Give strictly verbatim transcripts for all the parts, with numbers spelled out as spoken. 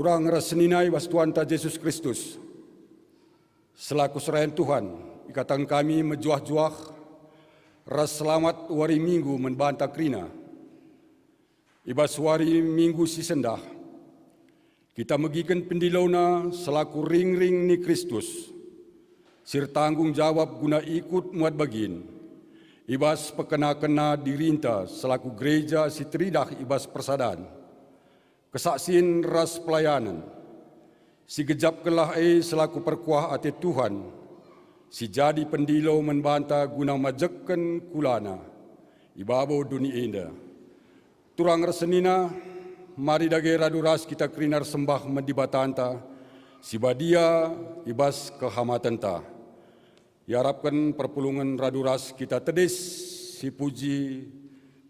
Turang ras senina i bas Tuhanta Jesus Kristus. Selaku serayan Tuhan, ikataken kami mejuah-juah ras selamat wari Minggu man banta kerina. I bas wari Minggu si sendah, kita megiken pendilona selaku ringring ni Kristus, si ertanggung jawab guna ikut muat bagin, i bas pekena-kena dirinta selaku gereja si teridah i bas persadan, kesaksin ras pelayanen. Sigejapkenlah e selaku perkuah ate Tuhan, si jadi pendilo man banta guna majekken kulana i babo doni enda. Turang ras senina, mari dage radu ras kita kerina ersembah man Dibatanta si badia i bas kehamatenta. Iarapken perpulungen radu ras kita tedis sipuji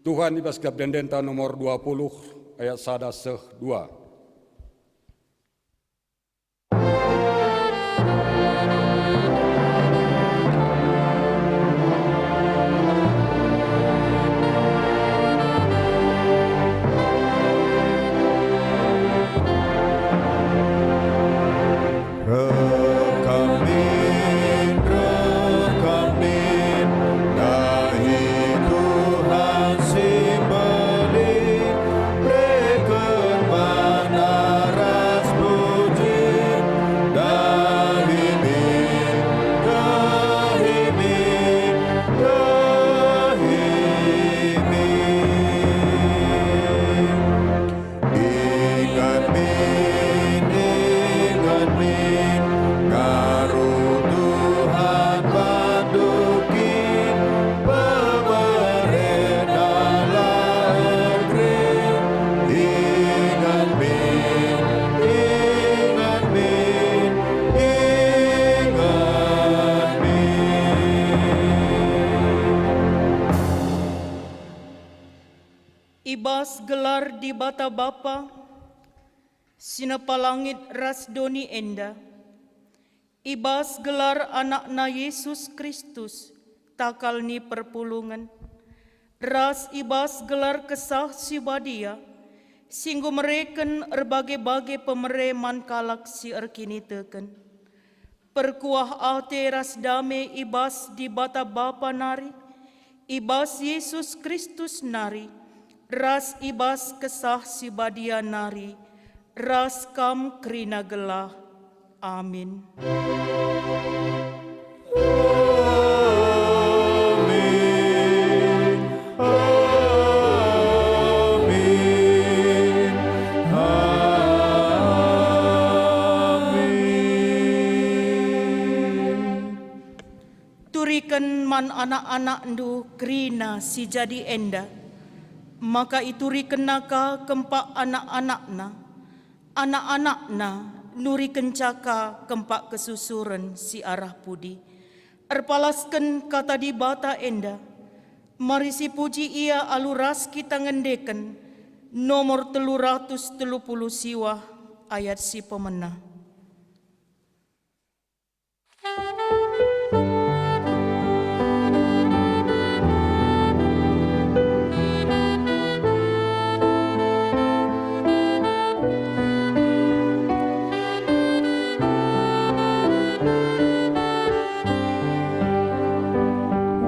Tuhan i bas kitab ende-enden nomor dua puluh ayat sada seh dua. Rekamin, rekamin, dahi Tuhan si mbelin, reken bana ras pujin, dahi min, dahi min, dahi min. Inget min, inget min, ngaru Tuhan bandu kin, pemerenta la erkering. Inget min, inget min, inget min. I bas gelar Dibata Bapa, si nepa langit ras doni enda, i bas gelar AnakNa Jesus Kristus, takal ni perpulungen, ras i bas gelar Kesah Si Badia, si enggo mereken erbage-bage pemere man kalak si erkiniteken. Perkuah ate ras dame i bas Dibata Bapa nari, i bas Jesus Kristus nari, ras i bas Kesah Si Badia nari, ras kam kerina gelah. Amin. Amin. Amin. Amin. Turiken man anak-anakndu kerina si jadi enda, maka iturikenna ka kempak anak-anakna, anak-anakna nurikenca ka kempak kesusuren si arah pudi. Erpalasken Kata Dibata enda, mari sipuji Ia alu ras kita ngendeken nomor telu ratus telu puluh siwah ayat si pemena.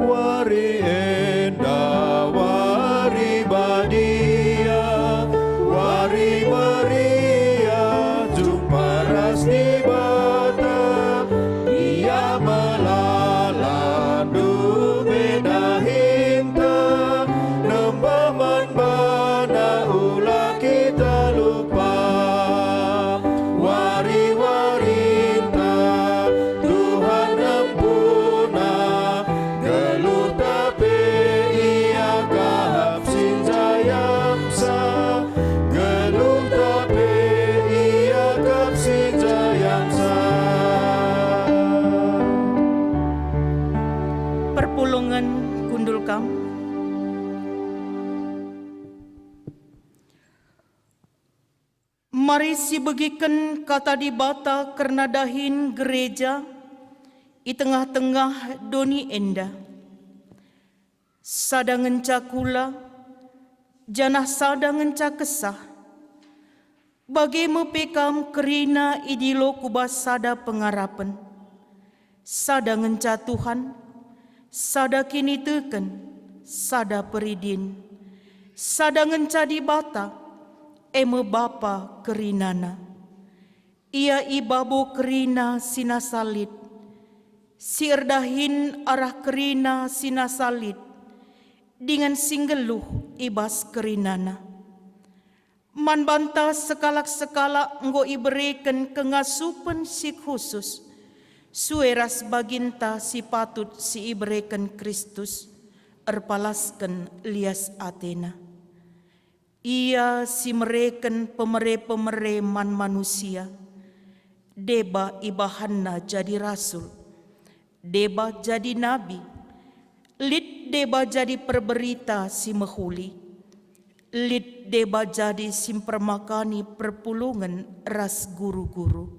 Wari enda wari badia, wari meriah, jumpa ras Dibata. Ia melala ndume dahinta, nembeh man baNa ula kita lupa. Wari-warinta Tuhan empuna, geluhta pe iakap si njayamsa. Geluhta pe iakap si njayamsa. Perpulungen kundul kam. Mari sibegiken Kata Dibata kerna dahin gereja i tengah-tengah doni enda. Sada ngenca kula, janah sada ngenca kesah. Bage me pe kam kerina idilo ku bas sada pengarapen. Sada ngenca Tuhan, sada kiniteken, sada peridin, sada ngenca Dibata, e me Bapa kerinana. Ia i babo kerina si nasa lit, si erdahin arah kerina si nasa lit, dingen si nggeluh i bas kerinana. Man banta sekalak-sekalak enggo ibereken kengasupen si khusus, sue ras baginta si patut si ibereken Kristus, erpalasken lias ateNa. Ia si mereken pemere-pemere man manusia, deba ibahanNa jadi rasul, deba jadi nabi, lit deba jadi perberita si mehuli, lit deba jadi si mpermakani perpulungen ras guru-guru.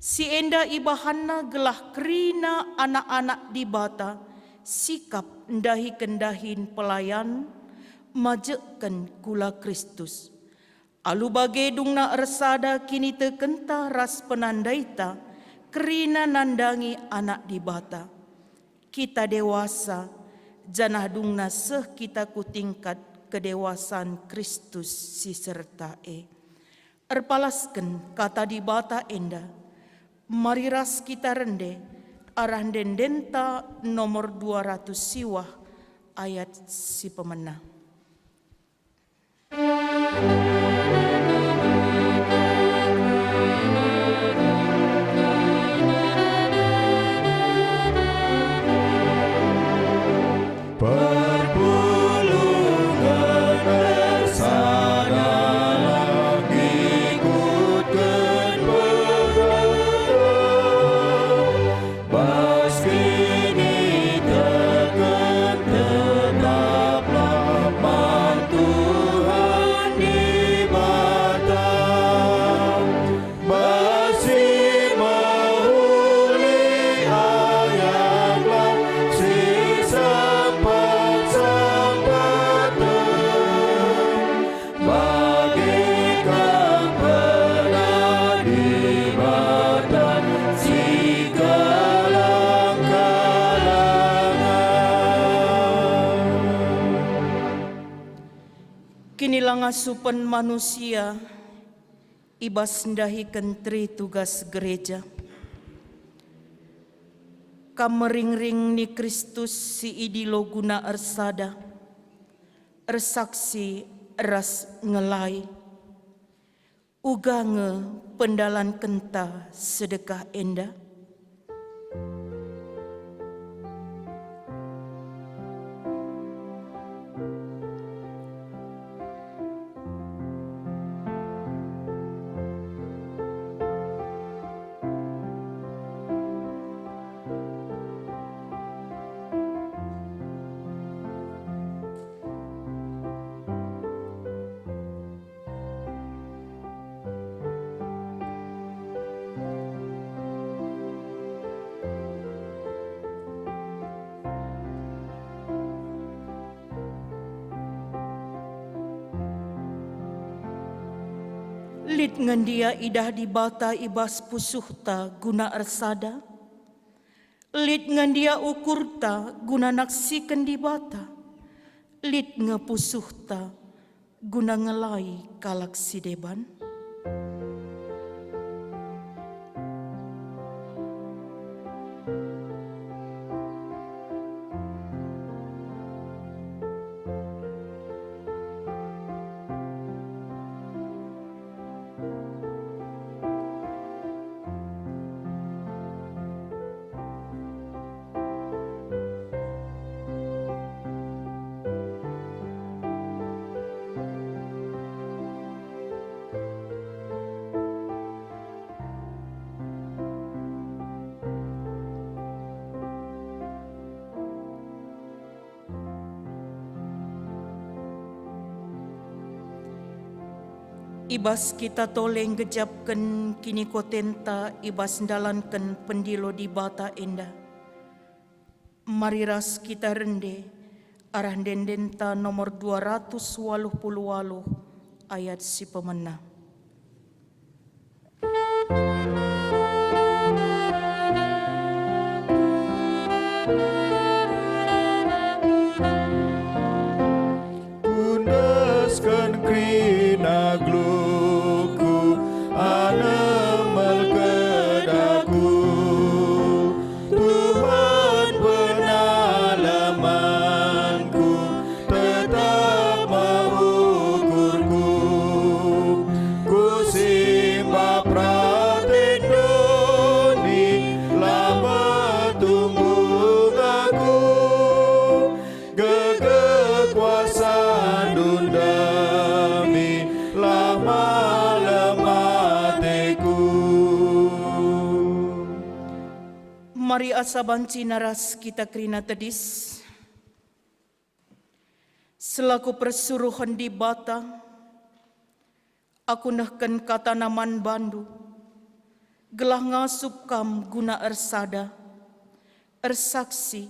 Si enda ibahanNa gelah kerina anak-anak Dibata sikap ndahiken dahin pelayan, majekken kula Kristus. Alu bage dungna ersada kinitekenta ras penandaita kerina nandangi Anak Dibata. Kita dewasa, janah dungna seh kita ku tingkat kedewasan Kristus si serta e. Erpalasken Kata Dibata enda, mari ras kita rende arah ende-endenta nomor dua ratus siwah ayat si pemena. Perpulungen ersadalah ngikutken berita. Bas kiniteken tetaplah man Tuhan Dibata. Bas si mehuli ayatlah si sempat-sempaten. Bage kam pernah Dibata si kalang-kalangen. Kinilangasupen manusia i bas ndahiken teri tugas gereja. Kam me ringring ni Kristus si idilo guna ersada, ersaksi ras ngelai. Uga nge pendalankenta sedekah enda? Lit nge ndia idah Dibata i bas pusuhta guna ersada? Lit nge ndia ukurta guna naksiken Dibata? Lit nge pusuhta guna ngelai kalak si deban? I bas kita tole nggejapken kinikotenta i bas ndalanken pendilo Dibata enda, mari ras kita rende arah ende-endenta nomor dua ratus waluh puluh waluh ayat si pemena. Kundesken kerina geluhku, anemelken aku. Tuhan penalemanku, tetap me ukurku. Kusimbah peraten doni, la metumbung aku. Gegeh kuasandu ndai, la malem ateku. Mari asa banci naras kita kerina tedis. Selaku persuruhen Dibata, aku nehken kataNa man bandu, gelah ngasup kam guna ersada, ersaksi,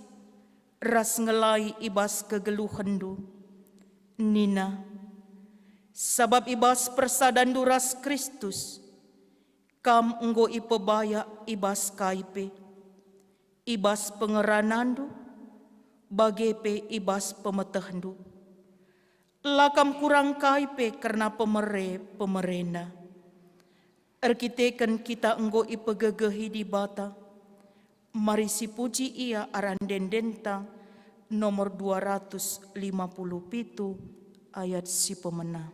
ras ngelai i bas kegeluhenndu. Nina, sabap i bas persadanndu ras Kristus, kam enggo ipebayak i bas kai pe, i bas pengeranandu, bage pe i bas pemetehndu. La kam kurang kai pe kerna pemere-pemerena. Erkiteken kita enggo ipegegehi Dibata, mari sipuji Ia arah ende-endenta nomor dua ratus lima puluh pitu ayat si pemena.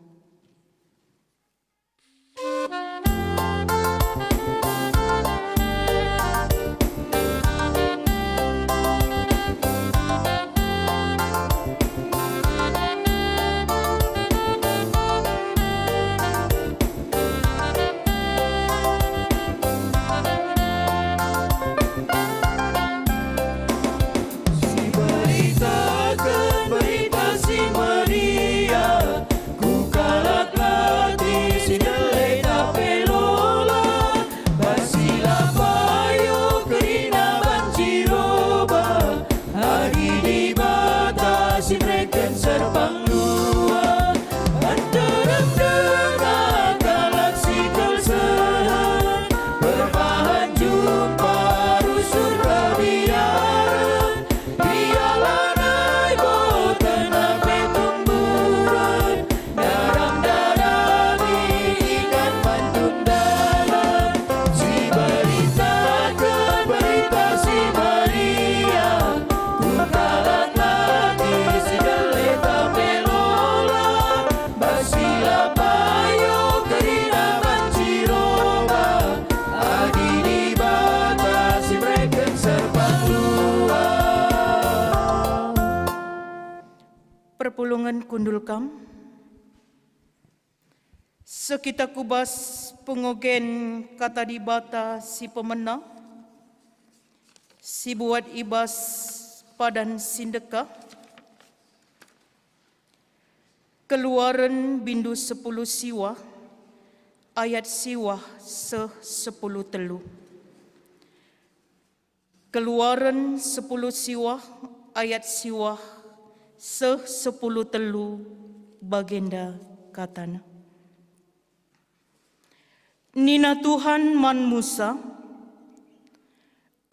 Siberitaken Berita Si Meriah ku kalak latih si ndeleta pe lola, bas si la payo kerina banci roba, adi Dibata si mereken serpang dua. Nterem denga kalak si kelsehan, perbahan jumpa rusur perbiaren. Ia lanai boten pe tumburen, daram-darami ikan man tun dalan. Siberitaken Berita Si Meriah ku kalak latih si ndeleta pe lola, bas si la payo kerina banci roba, adi Dibata si mereken serpang dua. Perpulungen kundul kam. Seh kita ku bas pengogen Kata Dibata si pemena, si buat i bas padan si ndekah. Keluaren bindu sepuluh siwah, ayat siwah seh sepuluh telu. Keluaren sepuluh siwah, ayat siwah seh sepuluh telu, bagenda katana. Nina Tuhan man Musa,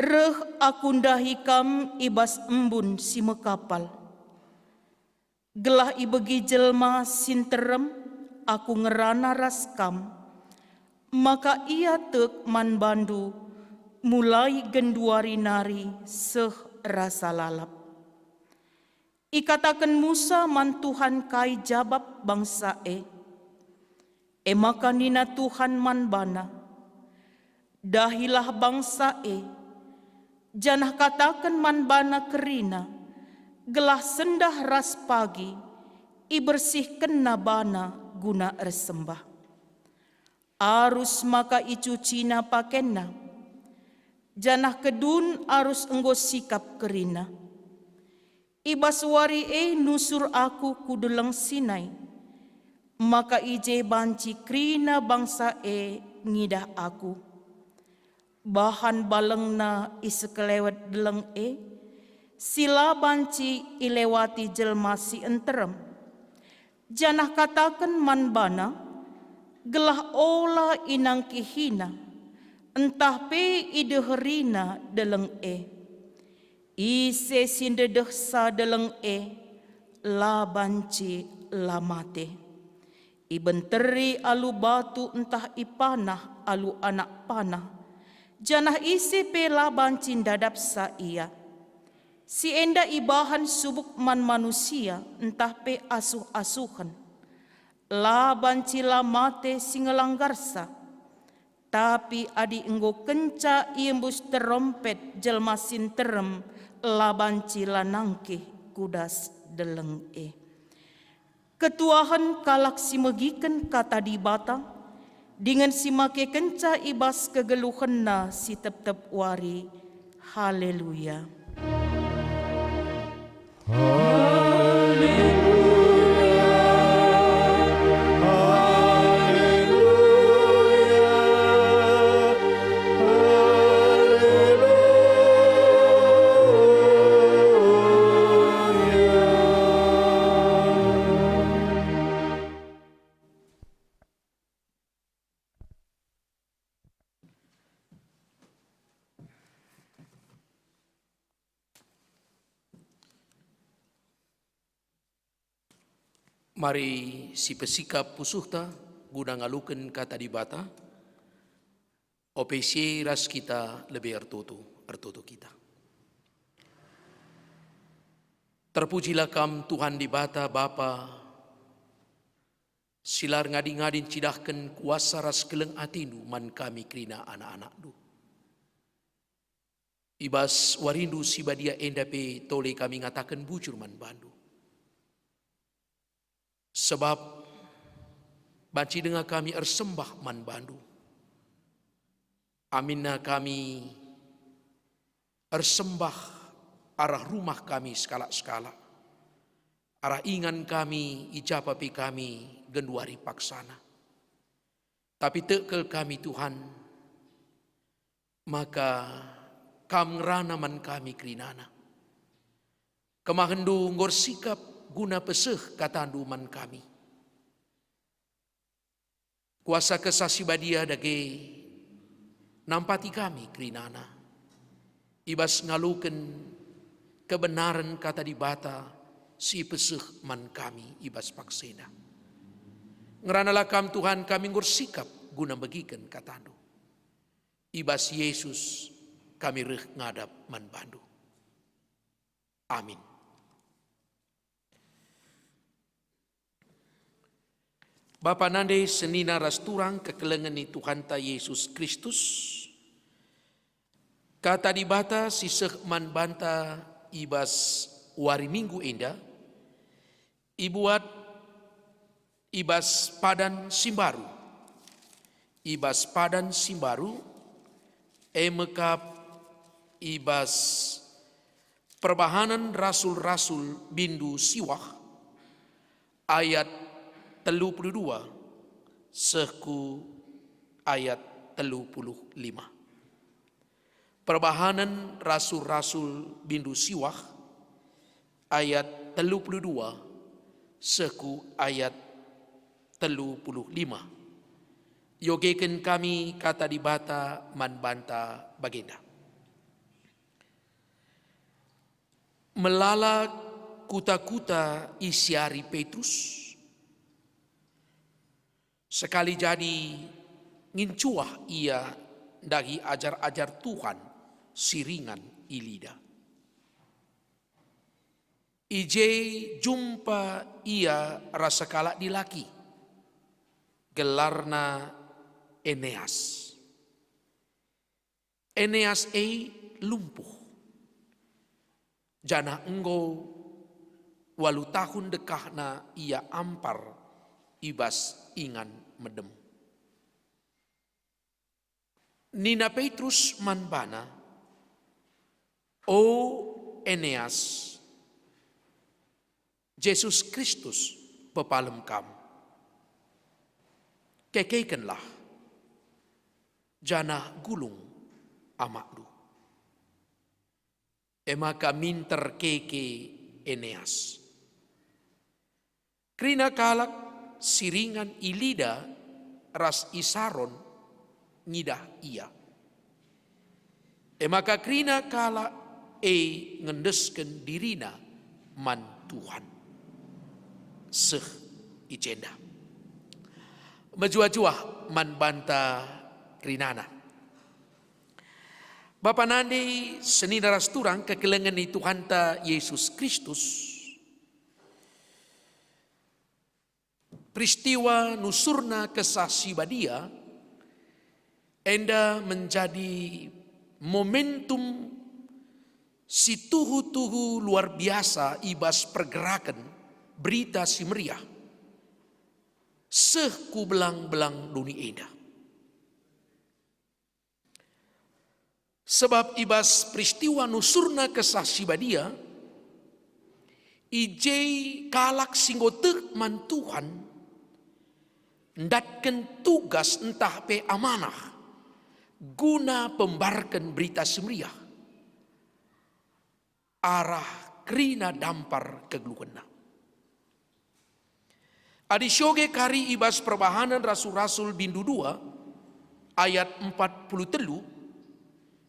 "Reh Aku ndahi kam i bas embun si mekapal, gelah ibegi jelma si nterem Aku ngerana ras kam, maka ia tek man bandu mulai genduari nari seh rasa lalap." Ikataken Musa man Tuhan kai jabap bangsa e. E maka nina Tuhan man bana, "Dahilah bangsa e, janah kataken man bana kerina, gelah sendah ras pagi ibersihkenna bana guna ersembah. Arus maka icucina pakenna, janah kedun arus enggo sikap kerina. I bas wari e nusur Aku ku Deleng Sinai, maka i je banci kerina bangsa e ngidah Aku. Bahan balengna i sekelewet deleng e, si la banci ilewati jelma si nterem. Janah kataken man bana, gelah ola inangkihina, ntah pe ideherina deleng e. Ise si ndedehsa deleng e, la banci la mate. Ibenteri alu batu ntah ipanah alu anak panah, janah ise pe la banci ndadapsa ia. Si enda ibahan subuk man manusia ntah pe asuh-asuhen. La banci la mate si ngelanggarsa. Tapi adi enggo kenca iembus terompet jelma si nterem, la banci la nangkih ku das deleng e. Ketuahen kalak si megiken Kata Dibata, dingen si make kenca i bas kegeluhenna si tep-tep wari. Haleluya! Haleluya, haleluya, haleluya. Mari sipesikap pusuhta guna ngaloken Kata Dibata, ope si e ras kita lebe ertoto, ertoto kita. Terpujilah Kam, Tuhan Dibata, Bapa, si la erngadi-ngadi ncidahken kuasa ras keleng ateNdu man kami kerina anak-anakNdu. I bas warindu si badia enda pe tole kami ngataken bujur man bandu. Sebab banci denga kami ersembah man bandu. Aminna kami ersembah arah rumah kami sekalak-sekalak, arah ingan kami, i ja pe kami genduari paksana. Tapi tek kal kami, Tuhan, maka Kam ngerana man kami kerinana. KemahenNdu enggo ersikap guna peseh KataNdu man kami. Kuasa Kesah Si Badia dage nampati kami kerinana i bas ngaloken kebenaren Kata Dibata si ipeseh man kami i bas paksa enda. Ngeranalah Kam, Tuhan, kami enggo ersikap guna megiken KataNdu. I bas Yesus kami reh ngadap man bandu. Amin. Bapa nande senina ras turang kekelengen ni Tuhanta Yesus Kristus, Kata Dibata si seh man banta i bas wari Minggu enda, ibuat i bas padan si mbaru. I bas padan si mbaru, e me kap i bas Perbahanen Rasul-Rasul bindu siwah, ayat telu puluh dua seh ku ayat telu puluh lima. Perbahanen Rasul-Rasul bindu siwah, ayat telu puluh dua seh ku ayat telu puluh lima. Iogeken kami Kata Dibata man banta bagenda. Melala kuta-kuta isiari Petrus, sekali jadi ngincuah ia ndahi ajar-ajar Tuhan si ringan i Lida. I je jumpa ia ras sekalak dilaki, gelarna Eneas. Eneas e lumpuh, janah enggo walu tahun dekahna ia ampar i bas ingan medem. Nina Petrus man bana, "O Eneas, Jesus Kristus pepalem kam. Kekekenlah, janah gulung amakndu." E maka minter keke Eneas. Kerina kalak si ringan i Lida ras i Saron ngidah ia. E maka kerina kalak e ngendesken dirina man Tuhan. Seh i jenda. Mejuah-juah man banta kerinana. Bapa nande senina ras turang kekelengen ni Tuhanta Yesus Kristus, peristiwa nusurna Kesah Si Badia enda menjadi momentum si tuhu-tuhu luar biasa i bas pergeraken Berita Si Meriah seh ku belang-belang doni enda. Sebab i bas peristiwa nusurna Kesah Si Badia, i je kalak si enggo tek man Tuhan ndatken tugas ntah pe amanah guna pembarken Berita Si Meriah arah kerina dampar kegeluhenna. Adi sioge kari i bas Perbahanen Rasul-Rasul bindu dua ayat empat puluh telu,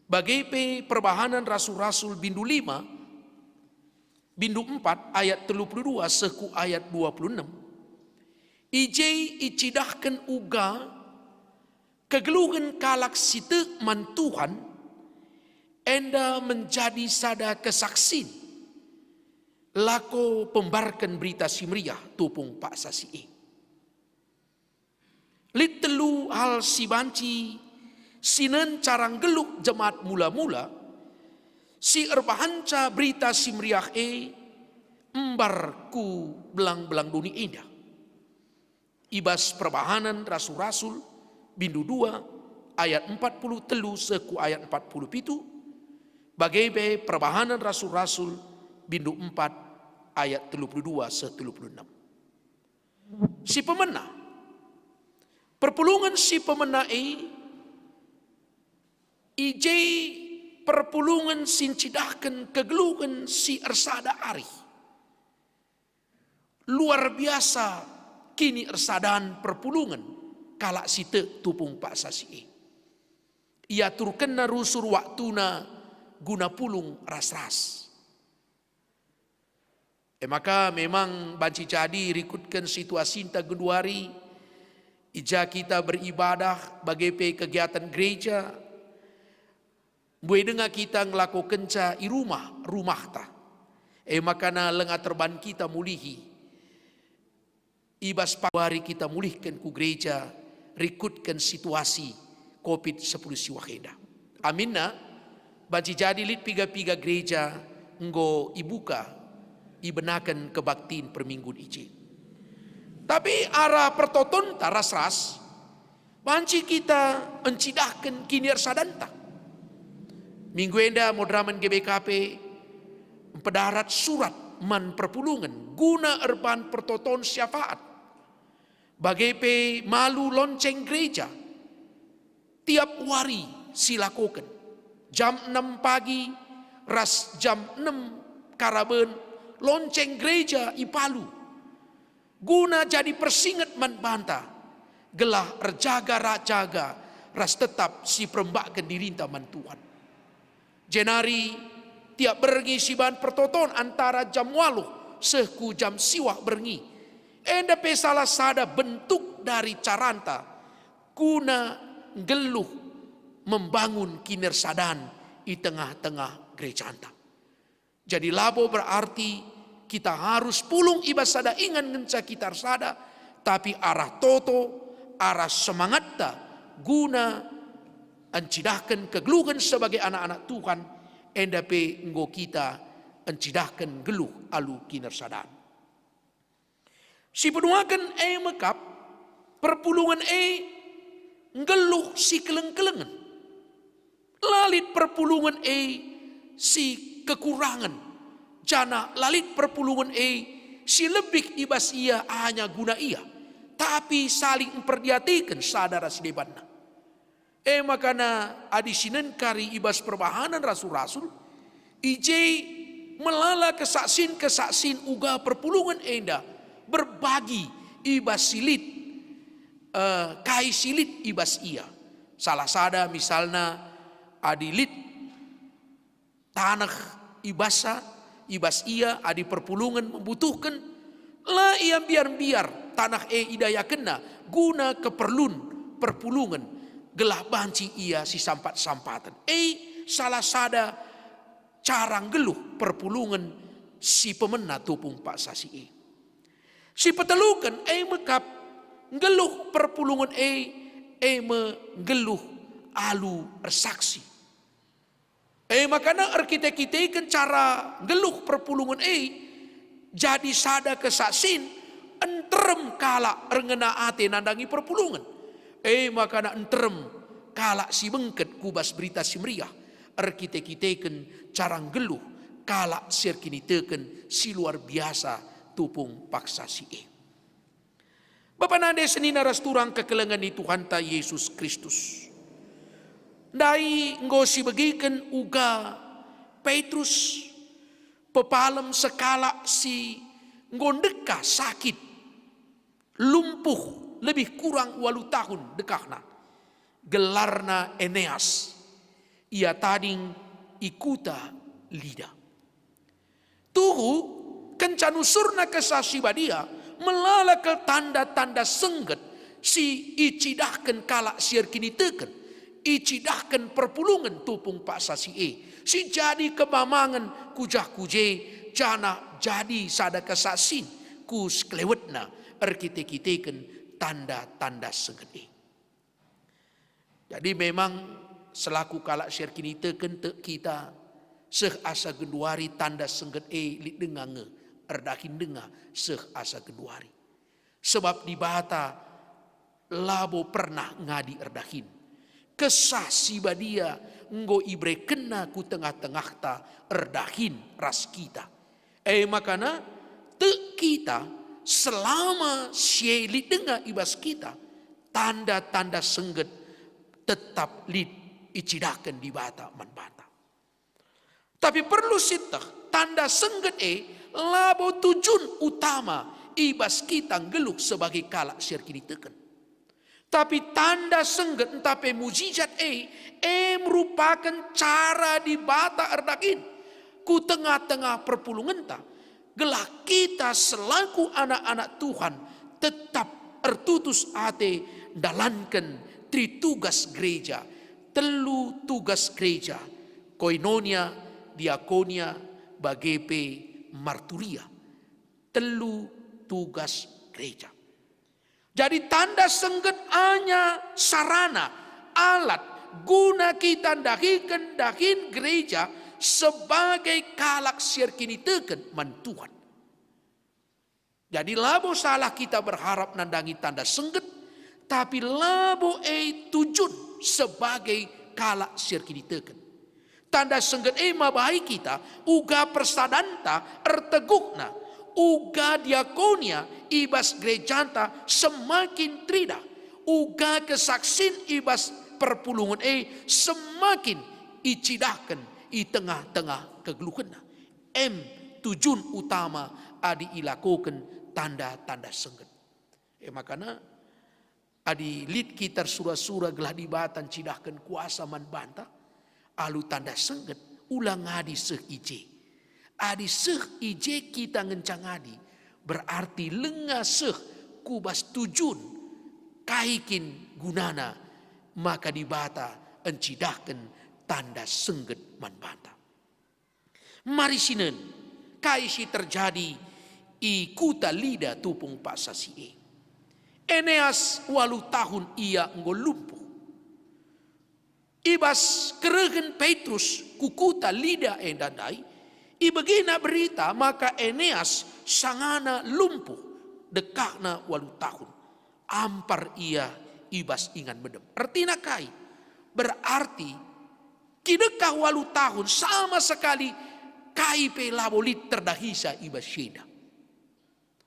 bage pe Perbahanen Rasul-Rasul bindu lima, bindu empat ayat telu puluh dua seh ku ayat dua puluh enem, i je icidahken uga kegeluhen kalak si tek man Tuhan enda menjadi sada kesaksin lako pembarken Berita Si Meriah tupung paksa si e. Lit telu hal si banci sinen cara nggeluh jemaat mula-mula si erbahanca Berita Si Meriah e embar ku belang-belang doni enda. I bas Perbahanen Rasul-Rasul, bindu dua, ayat empat puluh telu seh ku ayat empat puluh pitu, bage pe Perbahanen Rasul-Rasul, bindu empat, ayat telu puluh dua seh telu puluh enem. Si pemena, perpulungen si pemena e, i je perpulungen si ncidahken kegeluhen si ersada arih. Luar biasa kiniersadan perpulungen kalak si tek tupung paksa si e. Iaturkenna rusur waktuna guna pulung ras-ras. E maka memang banci jadi rikutken situasinta genduari, i ja kita beribadah, bage pe kegiatan gereja, Mbue denga kita ngelakokenca i rumah-rumahta, e maka lenga terban kita mulihi. I bas pagi wari kita mulihken ku gereja, rikutken situasi covid sepuluh siwah enda. Aminna, banci jadi lit piga-piga gereja enggo ibuka, ibenaken kebaktin perminggun i je. Tapi arah pertotonta ras-ras, banci kita encidahken kiniersadanta. Minggu enda moderamen G B K P mpedarat surat man perpulungen guna erban pertoton syafaat. Bage pe malu lonceng gereja tiap wari silakoken. Jam enem pagi ras jam enem karaben lonceng gereja ipalu. Guna jadi persinget man banta, gelah erjaga-jaga ras tetap siperembakken dirinta man Tuhan. Jenari tiap berngi siban pertoton antara jam waluh seh ku jam siwah berngi. Enda pe salah sada bentuk dari caranta guna nggeluh membangun kiniersadan i tengah-tengah gerejanta. Jadi labo berarti kita harus pulung i bas sada ingan ngenca kita ersada, tapi arah toto, arah semangatta guna encidahken kegeluhen sebagai anak-anak Tuhan, enda pe enggo kita encidahken nggeluh alu kiniersadan. Si peduaken e me kap, perpulungen e nggeluh si keleng-kelengen. La lit perpulungen e si kekurangen, janah la lit perpulungen e si lebih i bas ia hanya guna ia, tapi saling mperdiateken sada ras si debanna. E maka adi sinen kari i bas perbahanen rasul-rasul, i je melala kesaksin-kesaksin uga perpulungen enda berbagi i bas si lit, eh, kai si lit i bas ia. Salah sada misalna, adi lit taneh i bas, i bas ia adi perpulungen membutuhken, la ia mbiar-mbiar taneh e idayakenna guna keperlun perpulungen, gelah banci ia sisampat-sampaten. E salah sada cara nggeluh perpulungen si pemena tupung paksa si e. Si peteluken e me kap nggeluh perpulungen e, e me nggeluh alu ersaksi. E makana erkite-kiteken cara nggeluh perpulungen e jadi sada kesaksin, nterem kalak erngena ate nandangi perpulungen. E makana nterem kalak si bengket ku bas Berita Si Meriah erkite-kiteken cara nggeluh kalak si erkiniteken si luar biasa tupung paksa si e. Bapa nande senina ras turang kekelengen ni Tuhanta Yesus Kristus. Ndai enggo sibegiken uga Petrus pepalem sekalak si enggo ndekah sakit, lumpuh lebih kurang walu tahun dekahna. Gelarna Eneas. Ia tading i kuta Lida. Tuhu, kenca nusurna Kesah Si Badia, melala kal tanda-tanda sengget si icidahken kalak si erkiniteken, icidahken perpulungen tupung paksa si e, si jadi kemamangen ku jah ku je, janah jadi sada kesaksin ku sekelewetna erkite-kiteken tanda-tanda sengget e. Jadi memang selaku kalak si erkiniteken tek kita seh asa genduari tanda sengget e lit denga nge, erdahin denga seh asa genduari. Sebab Dibata labo pernah ngadi erdahin. Kesah Si Badia enggo iberekenNa ku tengah-tengahta erdahin ras kita. E makana, tek kita selama si e lit denga i bas kita, tanda-tanda sengget tetap lit icidahken Dibata man banta. Tapi perlu sieteh, tanda sengget e labo tujun utama i bas kita nggeluh sebagai kalak si erkiniteken. Tapi tanda sengget ntah pe mujizat e, e merupaken cara Dibata erdahin ku tengah-tengah perpulungenta, gelah kita selaku anak-anak Tuhan tetap ertutus ate ndalanken tritugas gereja, telu tugas gereja, koinonia, diakonia, bage pe marturia. Telu tugas gereja. Jadi tanda sengget anya sarana, alat, guna kita ndahiken dahin gereja sebagai kalak si erkiniteken man Tuhan. Jadi labo salah kita berharap nandangi tanda sengget, tapi labo e tujun sebagai kalak si erkiniteken. Tanda sengget e mabai kita uga persadanta erteguhna, uga diakonia i bas gerejanta semakin teridah, uga kesaksin i bas perpulungen e semakin icidahken i tengah-tengah kegeluhenna. Em tujun utama adi ilakoken tanda-tanda sengget. E makana, adi lit kita ersura-sura gelah Dibata ncidahken kuasa man banta alu tanda sengget, ula ngadi seh i je. Adi seh i je kita ngenca ngadi, berarti langa seh ku bas tujun kai kin gunana maka Dibata ncidahken tanda sengget man banta. Mari sinen, kai si terjadi i kuta Lida tupung paksa si e. Eneas waluh tahun ia enggo lumpuh. I bas kerehen Petrus ku kuta Lida enda ndai, ibegina berita maka Eneas sangana lumpuh, dekahna waluh tahun. Ampar ia i bas ingan medem. Ertina kai? Berarti kidekah waluh tahun sama sekali kai pe labo lit terdahisa i bas si enda.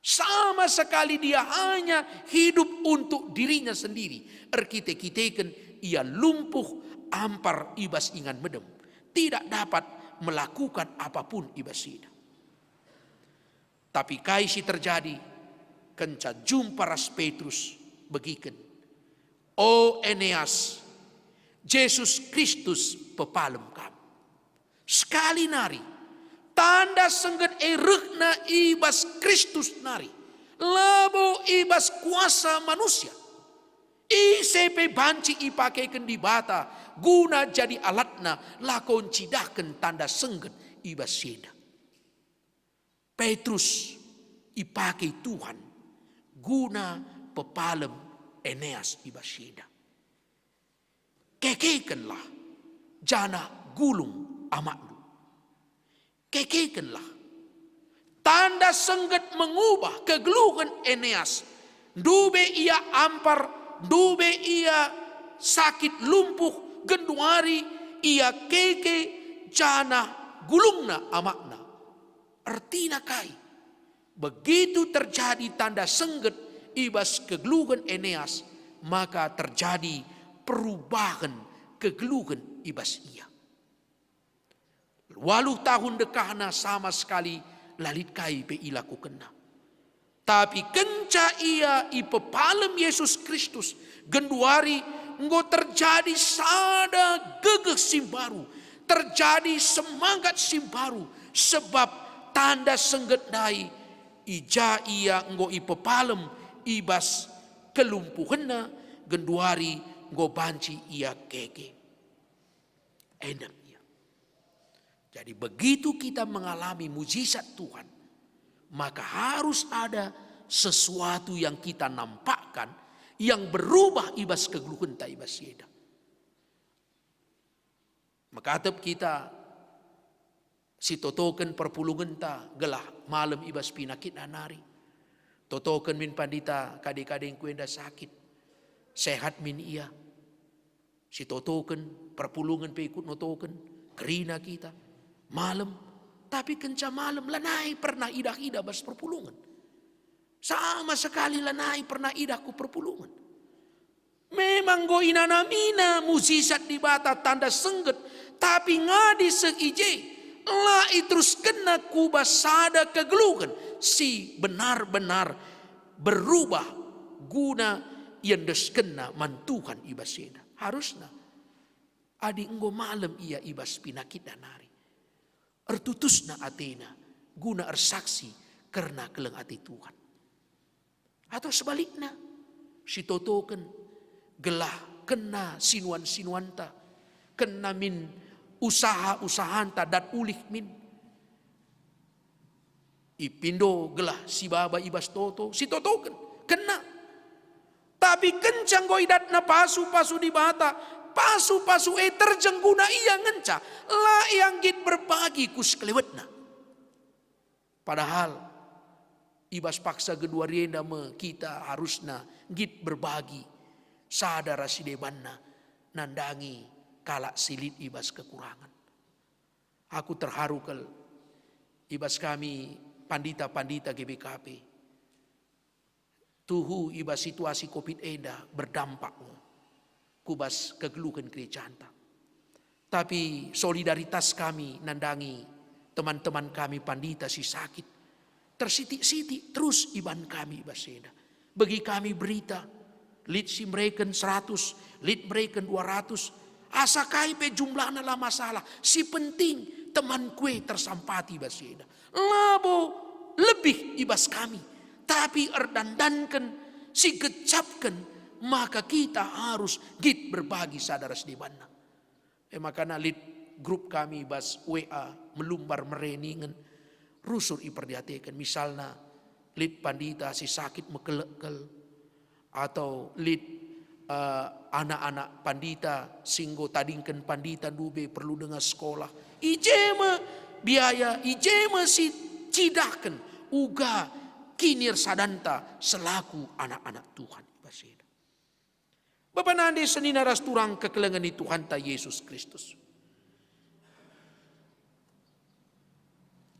Sama sekali dia hanya hidup untuk dirinya sendiri, erkite-kiteken ia lumpuh ampar i bas ingan medem, tidak dapat melakukan apapun i bas si enda. Tapi kai si terjadi kenca jumpa ras Petrus? Begiken, "O Eneas, Jesus Kristus pepalem kam." Sekali nari, tanda sengget e rehna i bas Kristus nari, labo i bas kuasa manusia. Ise pe banci ipakeken Dibata guna jadi alatNa lako ncidahken tanda sengget i bas si enda. Petrus ipake Tuhan guna pepalem Eneas i bas si enda. Kekekenlah, janah gulung amakndu. Kekekenlah. Tanda sengget mengubah kegeluhen Eneas. Ndube ia ampar, ndube ia sakit lumpuh, genduari ia keke janah gulungna amakna. Ertina kai? Begitu terjadi tanda sengget i bas kegeluhen Eneas, maka terjadi perubahen kegeluhen i bas ia. Waluh tahun dekahna sama sekali la lit kai pe ilakokenna. Tapi kenca ia ipepalem Yesus Kristus, genduari enggo terjadi sada gegeh si mbaru, terjadi semangat si mbaru, sebab tanda sengget ndai i ja ia enggo ipepalem i bas kelumpuhenna, genduari enggo banci ia keke. Enda ia. Jadi, begitu kita mengalami mujizat Tuhan, maka harus ada sesuatu yang kita nampakkan yang berubah i bas kegeluhenta i bas si enda. Mekatep kita sitotoken perpulungenta gelah malem i bas penakitna nari. Totoken min pandita kade-kadengku enda sakit. Sehat min ia. Sitotoken, perpulungen pe ikut notoken, kerina kita. Malem, tapi kenca malem lanai pernah idah-idah bas perpulungen. Sama sekali lanai pernah idah ku perpulungen. Memang enggo inanamina mujizat Dibata tanda sengget, tapi ngadi seh i je, la iteruskenna ku bas sada kegeluhen si benar-benar berubah guna iendeskenna man Tuhan i bas enda. Harusna, adi enggo malem ia i bas penakitna nari, ertutusna atena guna ersaksi kerna keleng ate Tuhan. Atau sebalikna, sitotoken gelah kena sinuan-sinuanta, kena min usaha-usahanta dat ulih min. Ipindo gelah sibaba i bas toto, sitotoken, kena. Tapi kenca enggo idatna pasu-pasu Dibata, pasu-pasu e terjeng guna ia ngenca, la ia nggit berbagi ku sekelewetna. Padahal i bas paksa genduari enda me kita harusna nggit berbagi sada ras si debanna nandangi kalak si lit i bas kekurangen. Aku terharu kal i bas kami pandita-pandita G B K P. Tuhu i bas situasi covid enda berdampak nge ku bas kegeluhen gerejanta. Tapi solidaritas kami nandangi teman-teman kami pandita si sakit, tersitik-sitik terus iban kami i bas enda. Bagi kami berita, lit si mereken seratus, lit mereken dua ratus, asa kai pe jumlahna la masalah. Si penting teman kue tersampati i bas enda. Labo lebih i bas kami, tapi erdandanken, si gejapken, maka kita harus nggit berbagi sada ras debanna. E maka lit grup kami bas W A melumbar mere ningen rusur iperdiateken. Misalna, lit pandita si sakit mekelekkel, atau lit, eh, anak-anak pandita si enggo tadingken pandita ndube perlu denga sekolah. I je me biaya, i je me si cidahken uga kinirsadanta selaku anak-anak Tuhan i bas enda. Bapa nande senina ras turang kekelengen ni Tuhanta Yesus Kristus.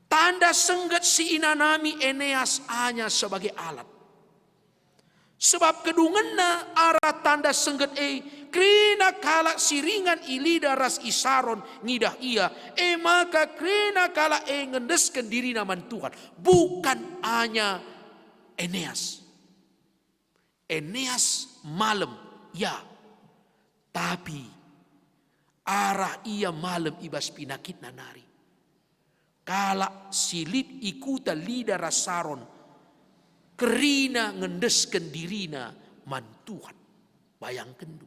Tanda sengget si inanami Eneas hanya sebagai alat. Sebab kedungenna arah tanda sengget e, kerina kalak si ringan i lidah ras i Saron ngidah ia, e maka kerina kalak e ngendesken dirina man Tuhan, bukan hanya Eneas. Eneas malem, ya, tapi arah ia malem i bas penakitna nari, Kalak si lit i kuta Lida ras Saron kerina ngendesken dirina man Tuhan. Bayangkenndu.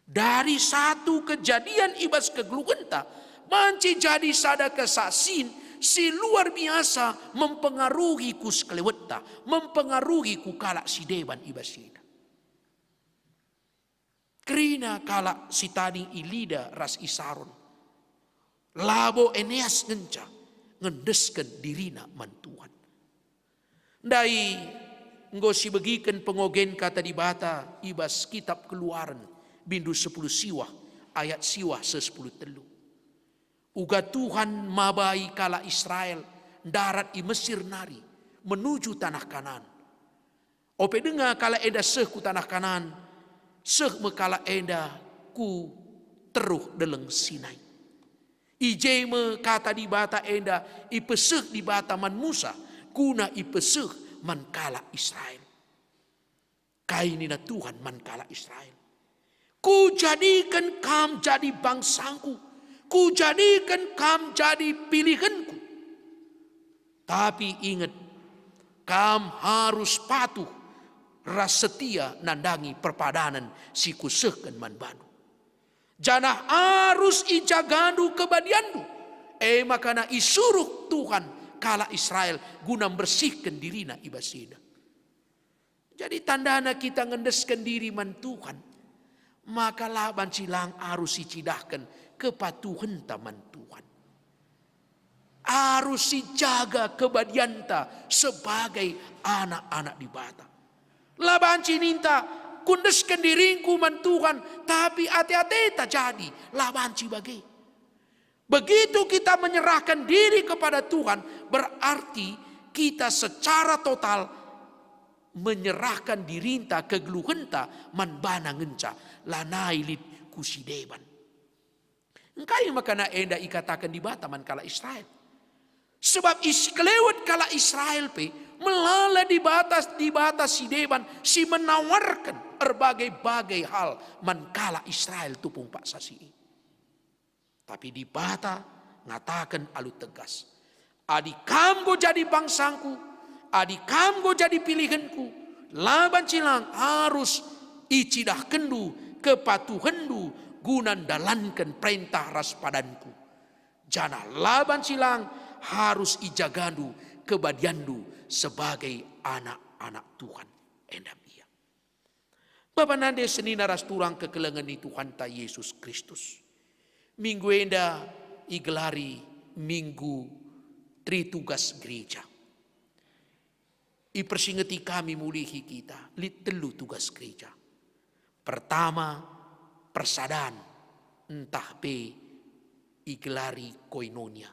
Dari satu kejadian i bas kegeluhenta, banci jadi sada kesaksian si luar biasa mempengaruhi ku sekelewetta, mempengaruhi ku kalak si deban i bas enda. Kerina kalak si tading i Lida ras i Saron. Labo Eneas ngenca ngendesken dirina man Tuhan. Ndai enggo sibegiken pengogen Kata Dibata i bas Kitap Keluaren, bindu sepuluh siwah, ayat siwah seh sepuluh telu. Uga Tuhan mabai kalak Israel ndarat i Mesir nari menuju tanah Kanaan. Ope denga kalak enda seh ku tanah Kanaan, seh me kalak enda ku teruh Deleng Sinai. I je me Kata Dibata enda ipeseh Dibata man Musa, guna ipeseh man kalak Israel. Kai nina Tuhan man kalak Israel? Kujadiken kam jadi bangsangku, kujadiken kam jadi pilihenku. Tapi inget, kam harus patuh ras setia nandangi perpadanen si kusehken man bandu. Janah arus ijagandu kebadianndu. E makana isuruh Tuhan kalak Israel guna mbersihken dirina i bas enda. Jadi tandana kita ngendesken diri man Tuhan, maka la banci lang arus icidahken kepatuhenta man Tuhan. Arus sijaga kebadianta sebagai anak-anak Dibata. La banci ninta, "Kuendesken diringku man Tuhan," tapi ate-ateta jadi, la banci bage. Begitu kita menyerahkan diri kepada Tuhan, berarti kita secara total menyerahkan dirinta, kegeluhenta man baNa ngenca, lanai lit ku si deban. Engkai makana enda ikataken Dibata man kalak Israel? Sebab i si kelewet kalak Israel pe melala dibata-dibata si deban si menawarken erbagai-bagai hal man kalak Israel tupung paksa si e. Tapi Dibata ngataken alu tegas, "Adi kam enggo jadi bangsangku, adi kam enggo jadi pilihenku, la banci lang arus icidahkenndu kepatuhenndu guna ndalanken perentah ras padanku, janah la banci lang arus ijagandu kebadianndu sebagai anak-anak Tuhan." Enda me ia. Bapa nande senina ras turang kekelengen ni Tuhanta Yesus Kristus. Minggu enda igelari Minggu Tritugas Gereja. Ipersingeti kami mulihi kita, lit telu tugas gereja. Pertama, persadan, ntah pe igelari koinonia.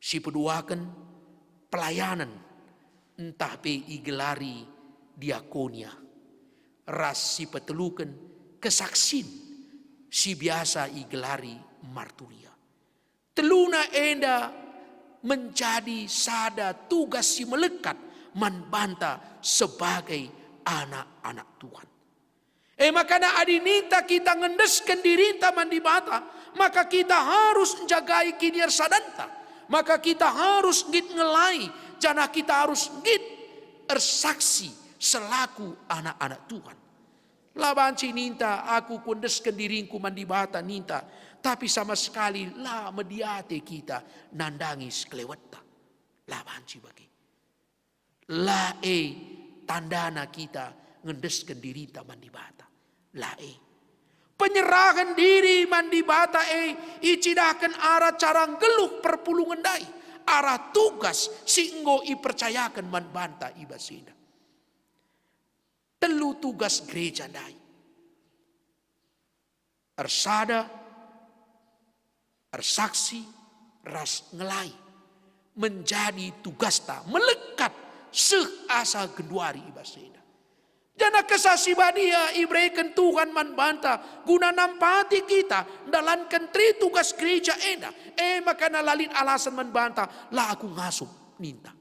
Si peduaken, pelayanen, ntah pe igelari diakonia, ras si peteluken, kesaksin, si biasa igelari marturia. Teluna enda menjadi sada tugas si melekat man banta sebagai anak-anak Tuhan. E makana adi ninta kita ngendesken dirinta man Dibata, maka kita harus njagai kiniarsadanta, maka kita harus nggit ngelai, janah kita harus nggit ersaksi selaku anak-anak Tuhan. La banci ninta, "Aku kuendesken diringku man Dibata," ninta, tapi sama sekali la mediate kita nandangi sekelewetta. La banci bage. La e tandana kita ngendesken dirinta man Dibata. La e. Penyerahen diri man Dibata e icidahken arah cara nggeluh perpulungen ndai, arah tugas si enggo ipercayaken man banta i bas enda. Telu tugas gereja ndai. Ersada, ersaksi, ras ngelai menjadi tugasta melekat seh asa genduari i bas enda. Janah Kesah Si Badia ibereken Tuhan man banta guna nampati kita ndalanken tri tugas gereja enda. E makana la lit alasan man banta, "La aku ngasup," ninta.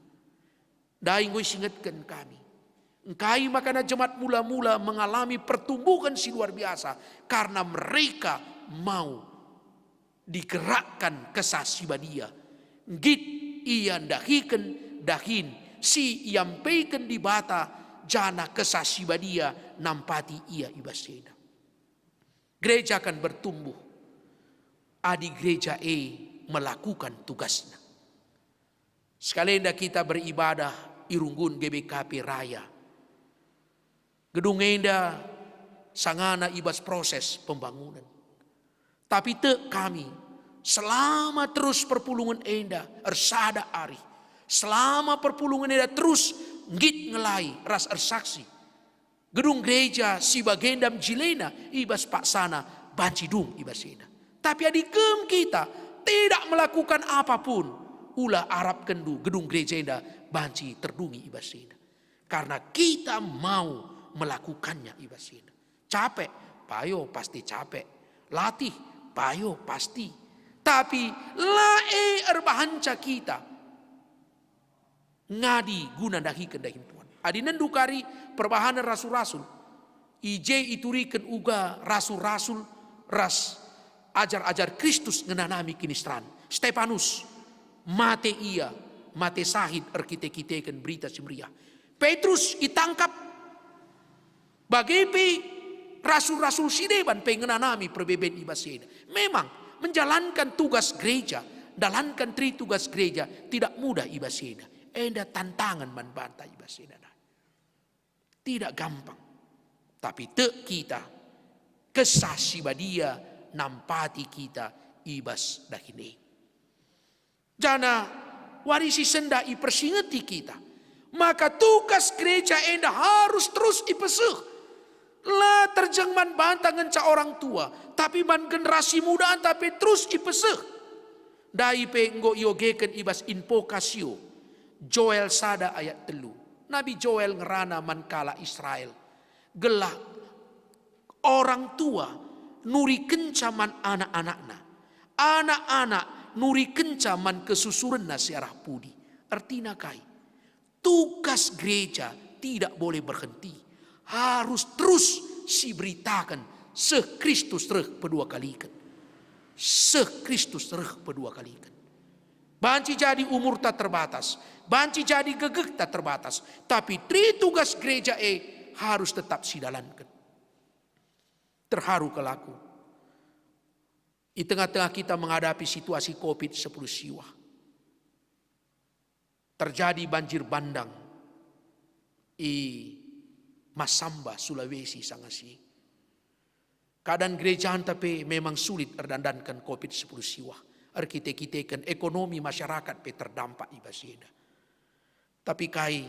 Ndai enggo isingetken kami. Engkai makana jemaat mula-mula mengalami pertumbuhan si luar biasa? Karena mereka mau digerakkan Kesah Si Badia. Nggit ia ndahiken dahin si iampeken Dibata, janah Kesah Si Badia nampati ia i bas enda. Gereja akan bertumbuh adi gereja e melakukan tugasna. Sekalenda kita beribadah i runggun G B K P Raya. Gedung enda sangana i bas proses pembangunan. Tapi tek kami, selama terus perpulungen enda ersada arih, selama perpulungen enda terus nggit ngelai ras ersaksi, gedung gereja si bagenda mejilena i bas paksana banci dung i bas enda. Tapi adi kem kita tidak melakukan apapun, ula arapkenndu gedung gereja enda banci terdungi i bas enda. Karena kita mau melakukannya i bas enda. Capek, payo pasti capek. Latih, payo pasti. Tapi la e erbahanca kita ngadi guna ndahiken dahin Tuhan. Adi nendu kari perbahanen rasul-rasul, i je ituriken uga rasul-rasul ras ajar-ajar Kristus ngenanami kiniseran. Stepanus, mate ia, mate sahit erkite-kiteken Berita Si Meriah. Petrus itangkap, bage pe rasul-rasul si deban pe ngenanami perbeben i bas enda. Memang, menjalankan tugas gereja, dalankan tri tugas gereja tidak mudah i bas enda. Enda tantangan man banta i bas enda. Tidak gampang. Tapi tek kita, Kesah Si Badia nampati kita i bas dahin e. Janah wari si sendah ipersingeti kita maka tugas gereja enda harus terus ipeseh. La terjeng man banta ngenca orang tua, tapi man generasi muda anta pe terus ipeseh. Ndai pe enggo iogeken i bas Invocatio, Joel sada ayat telu. Nabi Joel ngerana man kalak Israel, gelah orang tua nurikenca man anak-anakna, anak-anak nurikenca man kesusurenna si arah pudi. Ertina kai? Tugas gereja tidak boleh berhenti, harus terus siberitaken seh Kristus reh pedua kaliken. Seh Kristus reh pedua kaliken. Banci jadi umurta terbatas, banci jadi gegehta terbatas, tapi tri tugas gereja e harus tetap sidalanken. Terharu kal aku. I tengah-tengah kita menghadapi situasi covid sepuluh siwah, terjadi banjir bandang i Masamba, Sulawesi sanga si. Keadaan gerejanta pe memang sulit erdandanken covid sepuluh siwah. Erkite-kiteken ekonomi masyarakat pe terdampak i bas enda. Tapi kai,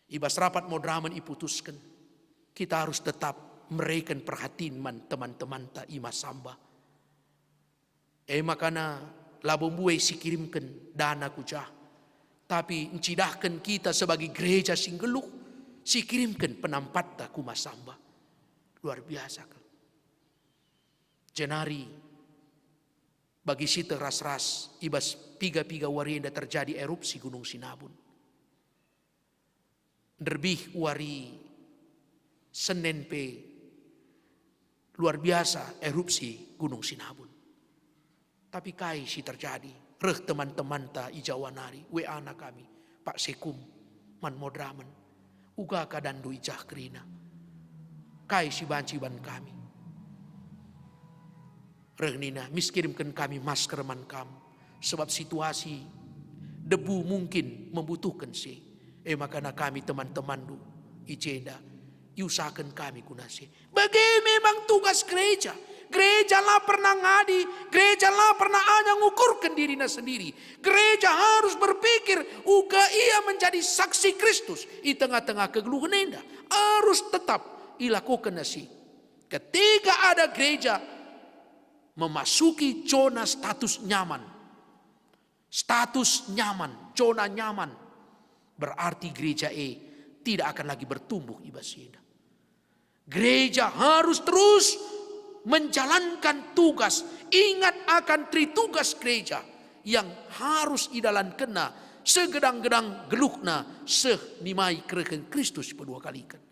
i bas rapat moderamen iputusken, kita harus tetap mereken perhatin man teman-temanta i Masamba. E makana labo mbue sikirimken dana ku jah, tapi ncidahken kita sebagai gereja si nggeluh, sikirimken penampatta ku Masamba. Luar biasa kal. Jenari bagi si teras-ras, i bas piga-piga wari enda terjadi erupsi Gunung Sinabung. Nderbih wari Senen pe luar biasa erupsi Gunung Sinabung. Tapi kai si terjadi? Reh teman-temanta i Jawa nari, W A-na kami, Pak Sekum, man moderamen. Uga keadanndu i jah kerina. Kai si banci iban kami? Reh nina, mis kirimken kami masker man kam, sebab situasi debu mungkin membutuhken si. E makana kami teman-temanndu i jenda, iusahaken kami guna si. Bage memang tugas gereja. Gereja la pernah ngadi, gereja la pernah hanya ngukurken dirina sendiri. Gereja harus berpikir uga ia menjadi saksi Kristus i tengah-tengah kegeluhen enda. Harus tetap ilakuken si. Ketika ada gereja memasuki zona status nyaman, status nyaman, zona nyaman, berarti gereja e tidak akan lagi bertumbuh i bas enda. Gereja harus terus menjalankan tugas, ingat akan tri tugas gereja yang harus idalankenna segedang-gedang geluhna seh nimai kerehen Kristus pedua kaliken.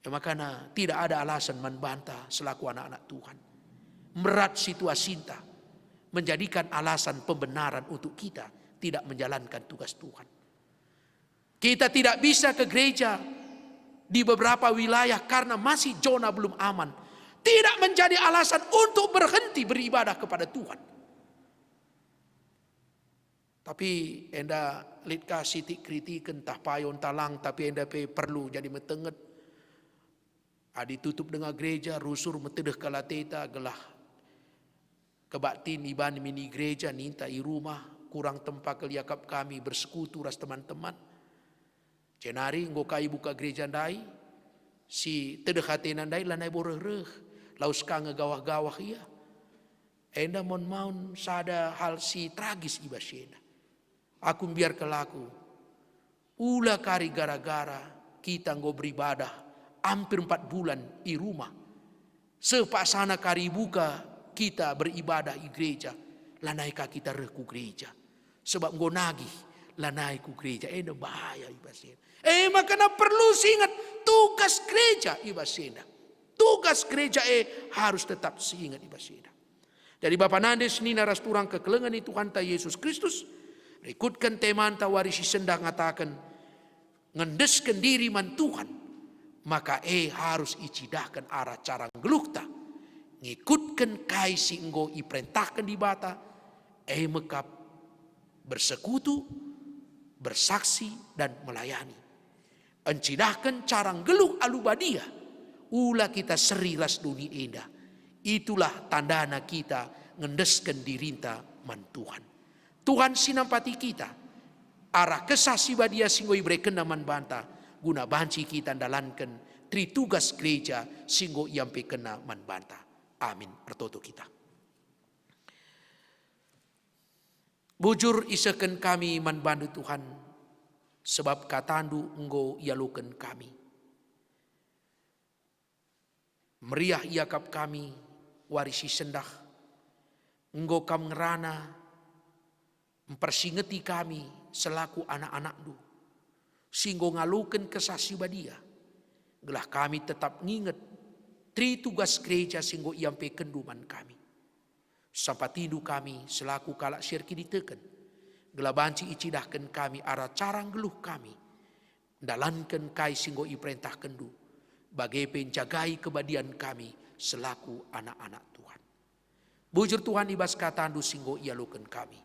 E makana tidak ada alasan man banta selaku anak-anak Tuhan. Merat situasinta, menjadikan alasan pembenaran untuk kita tidak menjalankan tugas Tuhan. Kita tidak bisa ke gereja di beberapa wilayah karena masih zona belum aman. Tidak menjadi alasan untuk berhenti beribadah kepada Tuhan. Tapi enda lit ka sitik kritiken, ntah payo ntah lang, tapi enda pe perlu jadi metenget. Adi tutup denga gereja, rusur metedeh kal ateta gelah kebaktin iban mini gereja, ninta i rumah, kurang tempa kal iakap kami bersekutu ras teman-teman. Jenari enggo ka ibuka gereja ndai, si tedeh atena ndai lanai bo reh-reh, lawes ka nge gawah-gawah ia. Enda maun-maun sada hal si tragis i bas si enda. Aku mbiar kal aku, ula kari gara-gara kita enggo beribadah ampir empat bulan i rumah. Seh paksana kari ibuka kita beribadah i gereja, lanai ka kita reh ku gereja. Sebab enggo nagih, lanai ku gereja. Enda bahaya i bas enda. E maka perlu siinget tugas gereja i bas enda. Tugas gereja e harus tetap siinget i bas enda. Jadi bapa nande senina ras turang kekelengen ni Tuhanta Yesus Kristus, rikutken temanta wari si sendah ngataken, ngendesken diri man Tuhan, maka e harus icidahken arah cara nggeluhta, ngikutken kai si enggo iperentahken Dibata, e mekap bersekutu, bersaksi, dan melayani. Encidahken cara nggeluh alu badia, ula kita seri ras doni enda. Itulah tandana kita ngendesken dirinta man Tuhan. Tuhan si nampati kita, arah Kesah Si Badia si enggo iberekenNa man banta, guna banci kita ndalanken tri tugas gereja si enggo iampekenNa man banta. Amin. Ertoto kita. Bujur isehken kami man bandu Tuhan, sebab kataNdu enggo ialoken kami. Meriah iakap kami wari si sendah, enggo Kam ngerana mpersingeti kami selaku anak-anakNdu, si enggo ngaloken Kesah Si Badia, gelah kami tetap nginget tri tugas gereja si enggo iampekenNdu man kami. Sampatindu kami selaku kalak si erkiniteken, gelah banci icidahken kami arah cara nggeluh kami, ndalanken kai si enggo iperentahkenNdu, bage pe njagai kebadian kami selaku anak-anak Tuhan. Bujur Tuhan i bas kataNdu si enggo ialoken kami.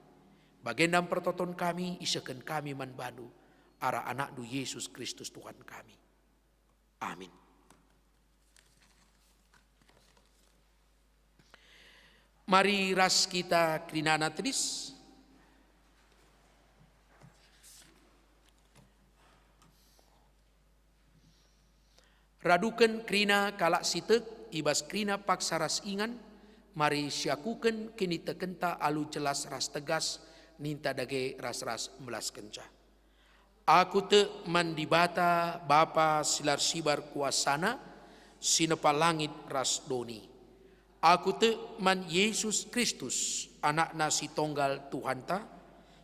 Bagenda mpertoton kami, isehken kami man baNdu, arah AnakNdu Yesus Kristus Tuhan kami. Amin. Mari ras kita kerinana tedis. Raduken kerina kalak si tek i bas kerina paksa ras ingan, mari siakuken kinitekenta alu jelas ras tegas, ninta dage ras-ras melaskenca. Aku tek man Dibata, Bapa si la ersibar kuasaNa, si nepa langit ras doni. Aku tek man Jesus Kristus, AnakNa si Tonggal Tuhanta,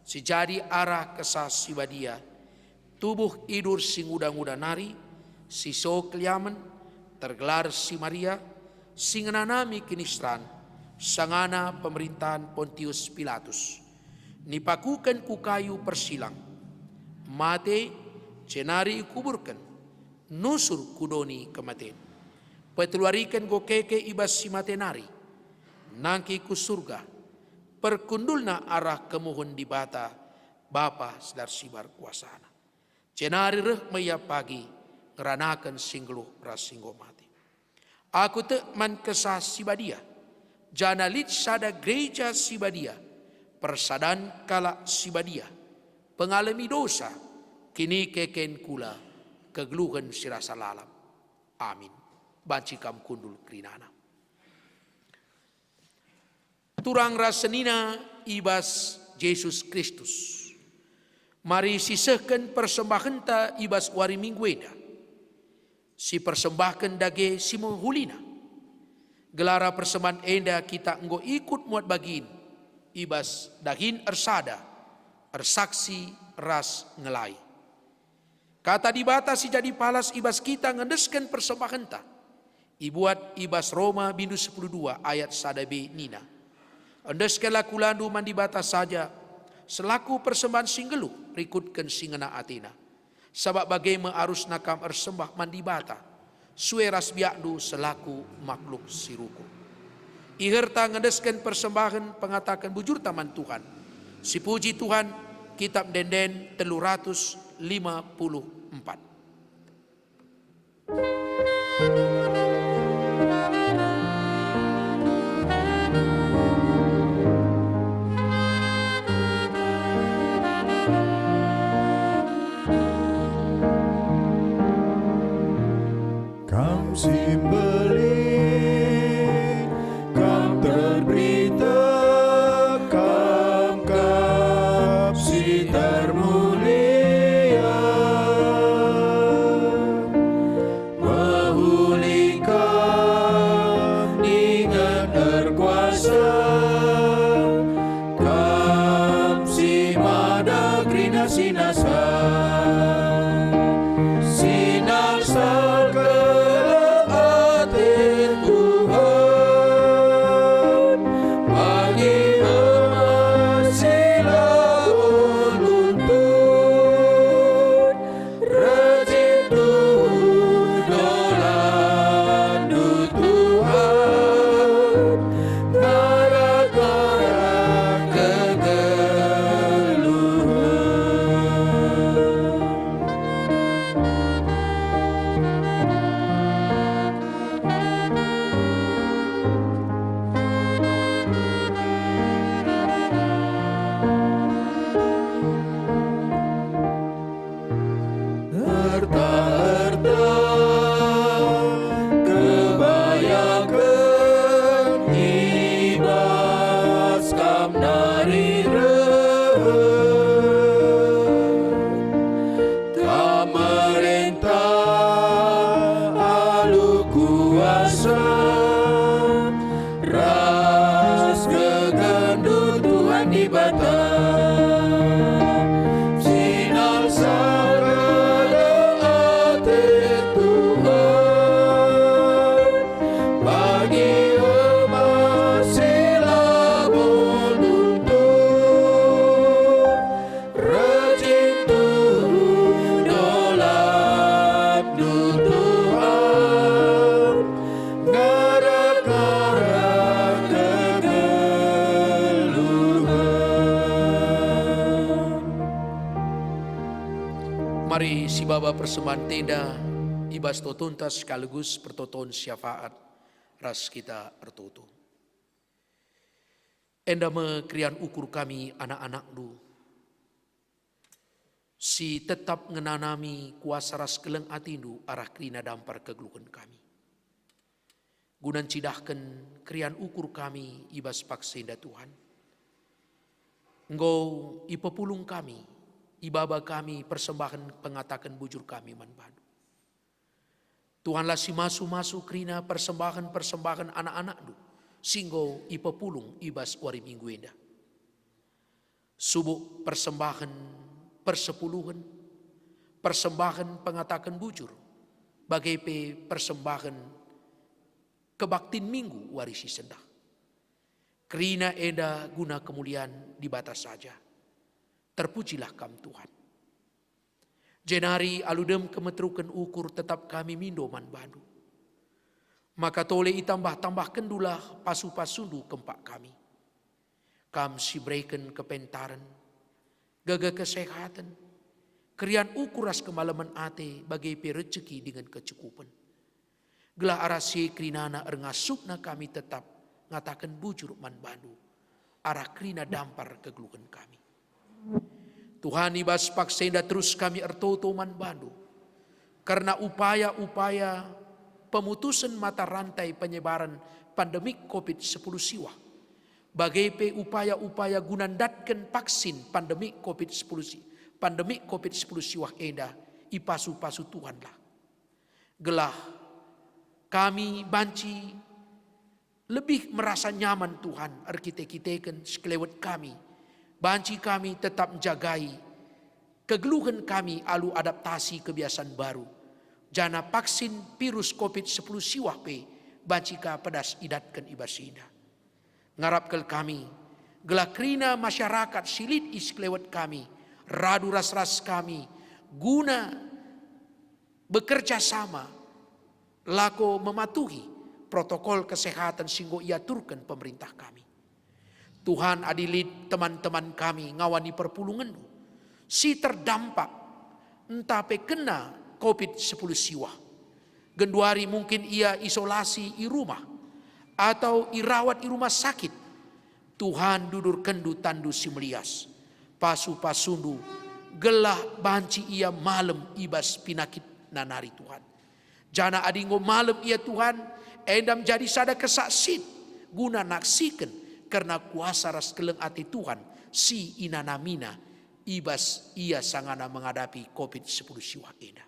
si jadi arah Kesah Si Badia, tubuh idur si nguda-nguda nari, si so keliamen, tergelar si Maria, si ngenanami kiniseran, sangana pemerintahen Pontius Pilatus. Nipakuken ku kayu persilang, mate, jenari ikuburken, nusur ku doni kematen. Peteluariken enggo keke i bas si mate nari, nangkih ku Surga, perkundulna arah kemuhen Dibata, Bapa si la ersibar kuasaNa. Jenari reh me Ia pagi ngeranaken si nggeluh ras si enggo mate. Aku tek man Kesah Si Badia, janah lit sada gereja si badia, persadan kalak si badia, pengalemi dosa, kinikeken kula, kegeluhen si rasa lalap. Amin. Banci kam kundul kerinana. Turang ras senina i bas Jesus Kristus. Mari sisehken persembahenta i bas wari Minggu enda. Sipersembahken dage si mehulina. Gelara persembahen enda kita enggo ikut muat bagin i bas dahin ersada, ersaksi ras ngelai. Kata Dibata si jadi palas i bas kita ngendesken persembahenta, ibuat i bas Roma bindu sepuluh dua ayat sada b nina, Endeskenlah kulandu man Dibata saja, selaku persembahen si nggeluh rikutken si ngena ateNa. Sabap bage me arusna kam ersembah man Dibata, sue ras biakndu selaku makluk si rukun. Iherta ngendesken persembahen pengataken bujurta man Tuhan. Sipuji Tuhan, Kitap Ende-enden telu ratus lima puluh empat. Kam si mbelin, Kam terberita, Kam kap si termulia. Mehuli Kam dingen erkuasa, Kam si mada kerina si nasa. Sinalsal keleng aten Tuhan, bagi emas si labo luntur. Rejindu dolandu Tuhan, ngarak-ngarak kegeluhen. Erta-erta kebayaken i bas Kam nari reh. Kam merentah alu kuasa ras kegeluhenNdu Tuhan Dibata. Sinalsal keleng aten Tuhan, bagi emas si labo luntur. Rejindu dolandu Tuhan, ngarak-ngarak kegeluhen. Mari sibaba persembahen enda i bas totonta sekaligus pertoton syafaat ras kita ertoto. Enda me keriahen ukur kami, anak-anakNdu, si tetap ngenanami kuasa ras keleng ateNdu arah kerina dampar kegeluhen kami. Guna ncidahken keriahen ukur kami i bas paksa enda, Tuhan, enggo ipepulung kami, ibaba kami persembahen pengataken bujur kami man baNdu. Tuhanlah si masu-masu kerina persembahen-persembahen anak-anakNdu si enggo ipepulung i bas wari Minggu enda. Subuk persembahen persepuluhen, persembahen pengataken bujur, bage pe persembahen kebaktin Minggu wari si sendah. Kerina enda guna kemulian Dibata saja. Terpujilah Kam, Tuhan. Jenari alu dem kemeteruken ukur tetap kami mindo man baNdu, maka tole itambah-tambahkenNdulah pasu-pasuNdu kempak kami. Kam si bereken kepentaren, gagah kesehaten, keriahen ukur ras kemalemen ate, bage pe rejeki dingen kecukupen. Gelah arah si kerinana erngasupna kami tetap ngataken bujur man baNdu arah kerina dampar kegeluhen kami. Tuhan, i bas paksa enda terus kami ertoto man baNdu kerna upaya-upaya pemutusen mata rantai penyebaren pandemik covid sepuluh siwah, bage pe upaya-upaya guna ndatken vaksin pandemik covid sepuluh si-, pandemik covid sepuluh siwah enda i pasu-pasu Tuhanlah. Gelah kami banci lebih merasa nyaman, Tuhan, erkite-kiteken sekelewet kami. Banci kami tetap njagai kegeluhen kami alu adaptasi kebiasaan baru, janah vaksin virus covid sepuluh siwah pe banci ka pedas idatken i bas enda. Ngarap kal kami, gelah kerina masyarakat si lit i sekelewet kami, radu ras-ras kami, guna bekerja sama, lako mematuhi protokol kesehatan si enggo iaturken pemerintah kami. Tuhan, adi lit teman-teman kami ngawani perpulungenndu, si terdampak ntah pe kena covid sepuluh siwah. Genduari mungkin ia isolasi i rumah, atau irawat i rumah sakit. Tuhan, dudurkenndu tanNdu si melias, pasu-pasundu, gelah banci ia malem i bas pinakitna nari, Tuhan. Janah adi enggo malem ia, Tuhan, enda menjadi sada kesaksin guna naksiken kerna kuasa ras keleng ate Tuhan si inanamina i bas ia sangana mengadapi covid sepuluh siwah enda.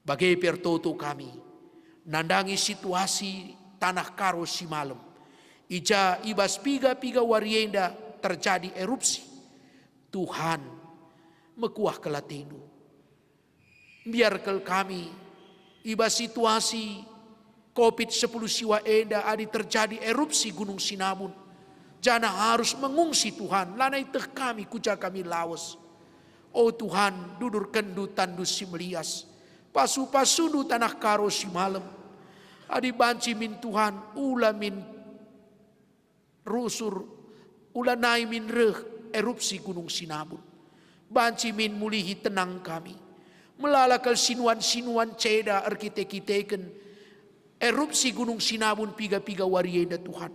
Bage pe ertoto kami nandangi situasi Tanah Karo si malem, i ja i bas piga-piga wari enda terjadi erupsi. Tuhan, mekuah kal atendu. Mbiar kal kami i bas situasi covid sepuluh siwah enda adi terjadi erupsi Gunung Sinabung, janah arus mengungsi, Tuhan, lanai teh kami ku ja kami lawes. O Tuhan, dudurkenndu tanNdu si melias, pasu-pasundu Tanah Karo si malem. Adi banci min, Tuhan, ula min rusur, ulanai min reh erupsi Gunung Sinabung. Banci min mulihi tenang kami. Melala kal sinuan-sinuan ceda erkite-kiteken erupsi Gunung Sinabung piga-piga wari enda, Tuhan.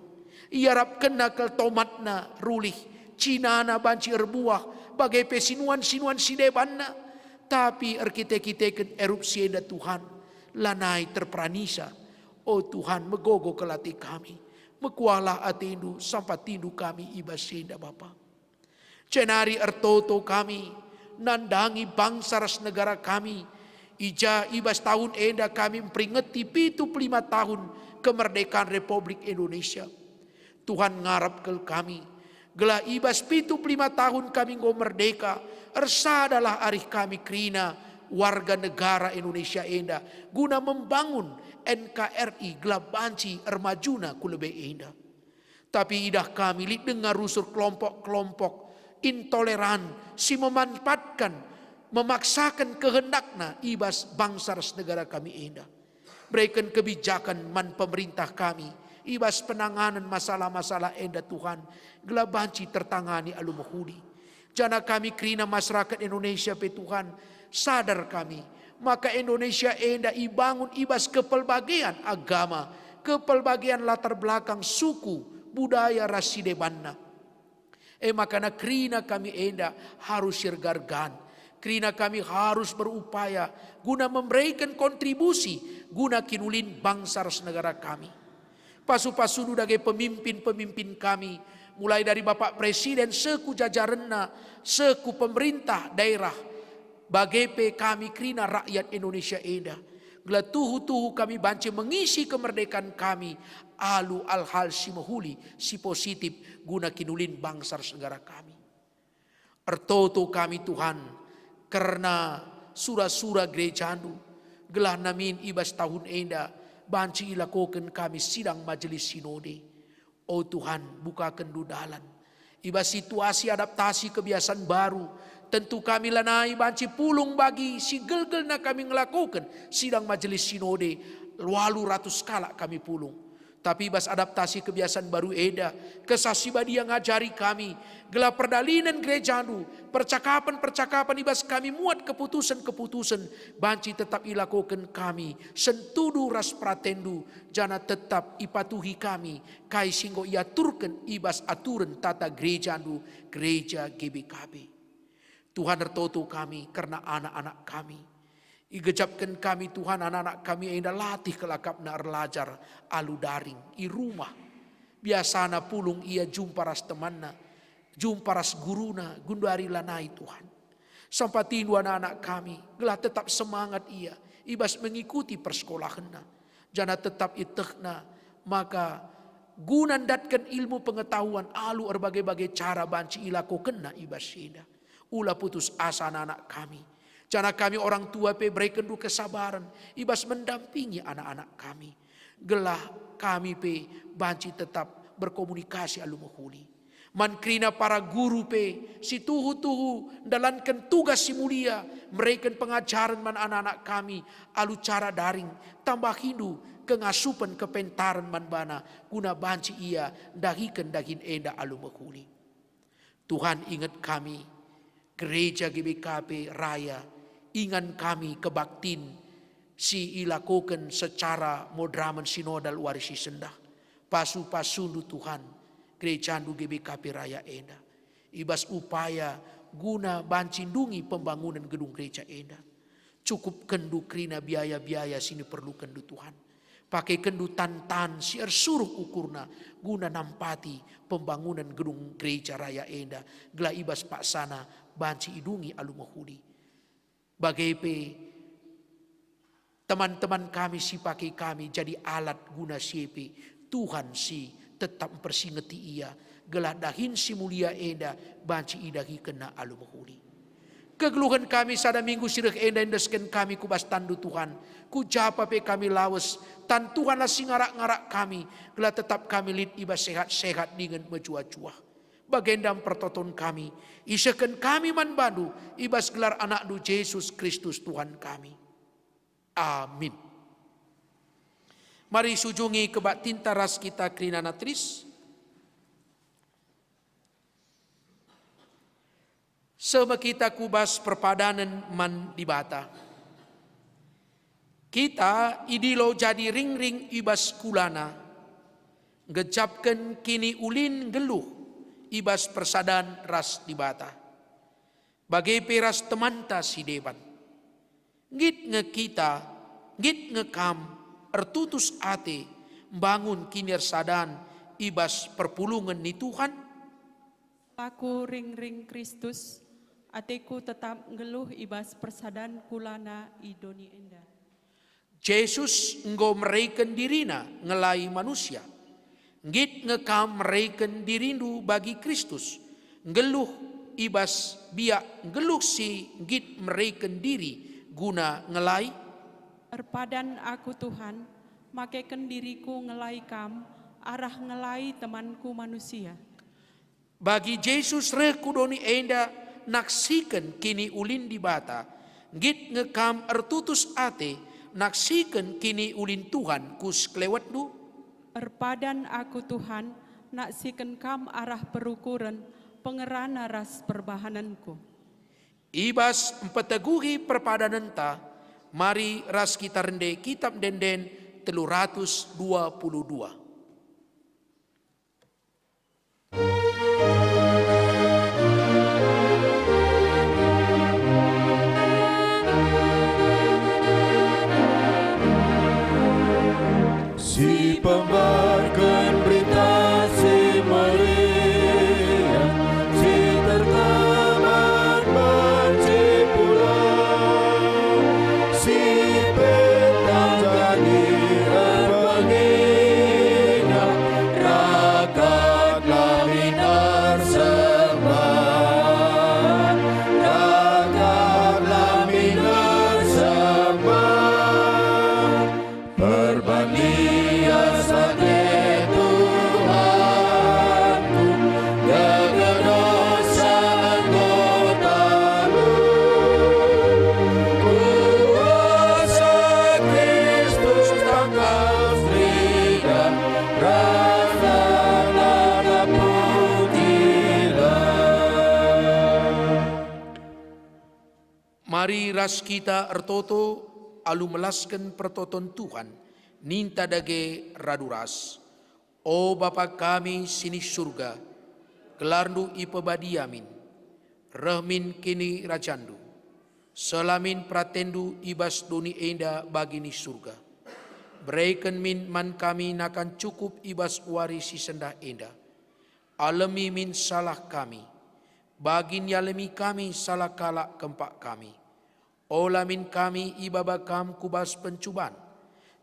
Iarapkenna kal tomatna rulih, cinana banci erbuah, bage pe sinuan-sinuan si debanna. Tapi erkite-kiteken erupsi enda, Tuhan, lanai terperanisa. O Tuhan, megogo kal ate kami. Mekuahlah atendu, sampatindu kami i bas enda, Bapa. Jenari ertoto kami nandangi bangsa ras negara kami, i ja i bas tahun enda kami mperingeti pitu puluh lima tahun kemerdekaan Republik Indonesia. Tuhan, ngarap kal kami, gelah i bas pitu puluh lima tahun kami enggo merdeka, ersadalah arih kami kerina warga negara Indonesia enda guna membangun N K R I gelah banci ermajuna ku lebe enda. Tapi idah kami lit denga rusur kelompok-kelompok intoleran si memanfaatkan, memaksaken kehendakna i bas bangsa ras negara kami enda. Bereken kebijaken man pemerintah kami i bas penanganen masalah-masalah enda, Tuhan, gelah banci tertangani alu mehuli. Janah kami kerina masyarakat Indonesia pe, Tuhan, sadar kami maka Indonesia enda ibangun i bas kepelbagean agama, kepelbagean latar belakang suku, budaya ras si debanna. E maka kerina kami enda harus siergargan. Kerina kami harus berupaya guna membereken kontribusi guna kinulin bangsa ras negara kami. Pasu-pasundu dage pemimpin-pemimpin kami, mulai dari Bapak Presiden seh ku jajarenna, seh ku pemerintah daerah, bage pe kami kerina rakyat Indonesia enda, gelah tuhu-tuhu kami banci mengisi kemerdekaan kami alu hal-hal si mehuli, si positif guna kinulin bangsa ras negara kami. Ertoto kami, Tuhan, kerna sura-sura gerejaNdu, gelah min i bas tahun enda banci ilakoken kami sidang majelis sinode. O Tuhan, bukakenndu dalan. I bas situasi adaptasi kebiasaan baru, tentu kami lanai banci pulung bagi si gelgelna kami ngelakoken sidang majelis sinode, walu ratus kalak kami pulung. Tapi i bas adaptasi kebiasaan baru eda, Kesah Si Badia ngajari kami, gelah perdalinen gerejaNdu, percakapen-percakapen i bas kami muat keputusen-keputusen, banci tetap ilakoken kami, sentudu ras peratenNdu, janah tetap ipatuhi kami kai si enggo iaturken i bas aturen tata gerejaNdu, Gereja G B K B. Tuhan, ertoto kami kerna anak-anak kami. Igejapken kami, Tuhan, anak-anak kami enda latih kelakapna erlajar alu daring i rumah. Biasana pulung ia jumpa ras temanna, jumpa ras guruna, genduari lanai, Tuhan. Sampatindu anak-anak kami, gelah tetap semangat ia i bas mengikuti persekolahenna, janah tetap ietehna maka guna ndatken ilmu pengetahuan alu erbage-bage cara banci ilakokenna i bas enda. Ula putus asa anak-anak kami, janah kami orang tua pe berekenndu kesabaren i bas mendampingi anak-anak kami, gelah kami pe banci tetap berkomunikasi alu mehuli. Man kerina para guru pe si tuhu-tuhu ndalanken tugas si mulia, mereken pengajaren man anak-anak kami alu cara daring, tambahindu kengasupen kepentaren man bana, guna banci ia ndahiken dahin enda alu mehuli. Tuhan, inget kami, Gereja G B K P Raya, ingan kami kebaktin si ilakoken secara moderamen sinodal wari si sendah. Pasu-pasundu Tuhan, gerejandu G B K P Raya enda, i bas upaya guna banci ndungi pembangunen gedung gereja enda. Cukupkenndu kerina biaya-biaya si niperlukenndu, Tuhan. Pakekenndu tan-tan si ersuruh ukurna guna nampati pembangunen gedung gereja raya enda, gelah i bas paksana banci idungi alu mehuli. Bage pe teman-teman kami si pake kami jadi alat guna si e pe, Tuhan si tetap mpersingeti ia, gelah dahin si mulia enda banci idahikenna alu mehuli. Kegeluhen kami sada minggu si reh enda iendesken kami ku bas tanNdu, Tuhan. Ku japa pe kami lawes, tan Tuhan la singarak-ngarak kami, gelah tetap kami lit i bas sehat-sehat dingen mejuah-juah. Bagenda pertoton kami, isehken kami man baNdu i bas gelar AnakNdu Jesus Kristus Tuhan kami. Amin. Mari sujungi kebaktinta ras kita kerina natris. Seh me kita ku bas perpadanen man Dibata. Kita idilo jadi ringring i bas kulaNa, ngejapken kiniulin nggeluh i bas persadan ras Dibata. Bage pe ras temanta si deban. Nggit nge kita, nggit nge kam ertutus ate mbangun kinirsadan i bas perpulungen ni Tuhan? Aku ringring Kristus, ateku tetap nggeluh i bas persadan kulaNa i doni enda. Jesus enggo mereken diriNa ngelai manusia. Nggit nge kam mereken dirindu bagi Kristus, nggeluh i bas biak nggeluh si nggit mereken diri guna ngelai? Erpadan aku, Tuhan, makeken diriku ngelai Kam arah ngelai temanku manusia. Bagi Jesus reh ku doni enda naksiken kiniulin Dibata, nggit nge kam ertutus ate naksiken kiniulin Tuhan ku sekelewetndu? Erpadan aku, Tuhan, naksiken Kam arah perukuren, pengerana ras perbahanenku. I bas mpeteguhi perpadanenta, mari ras kita rende Kitap Ende-enden telu ratus dua puluh dua. Si pembarken Berita Si Meriah, si tertaban banci pulang, si petang jadi erpengidah, rangkaplah min ersembah, rangkaplah min ersembah. Perbandias ate Tuhanku, gegeh dosa enggo talu. Kuasa Kristus tangkas teridah, rasa daputilah. Mari ras kita ertoto alu melasken pertoton Tuhan, ninta dage radu ras. O Bapa kami si ni Surga, gelarNdu ipebadia min, reh min kinirajanNdu, seh la min peratenNdu i bas doni enda bagi ni Surga. Bereken min man kami nakan cukup i bas wari si sendah enda. Alemi min salah kami, bagi nialemi kami salah kalak kempak kami. Ola min kami ibaba Kam ku bas pencuban,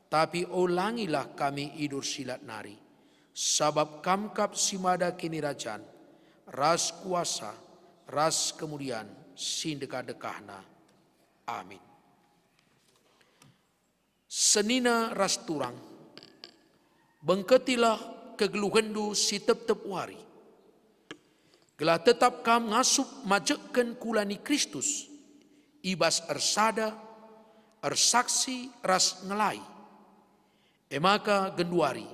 tapi olangilah kami i dursilat nari, sabap Kam kap si mada kinirajan, ras kuasa, ras kemulian si ndekah-ndekahna. Amin. Senina ras turang, bengketilah kegeluhenndu si tep-tep wari, gelah tetap kam ngasup majekken kula ni Kristus i bas ersada, ersaksi ras ngelai. E maka genduari,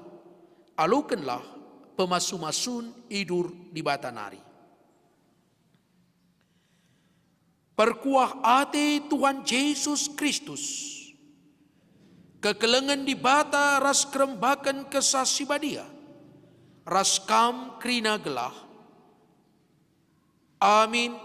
alokenlah pemasu-masun idur Dibata nari. Perkuah ate Tuhan Jesus Kristus, kekelengen Dibata ras kerembaken Kesah Si Badia, ras kam kerina gelah. Amin.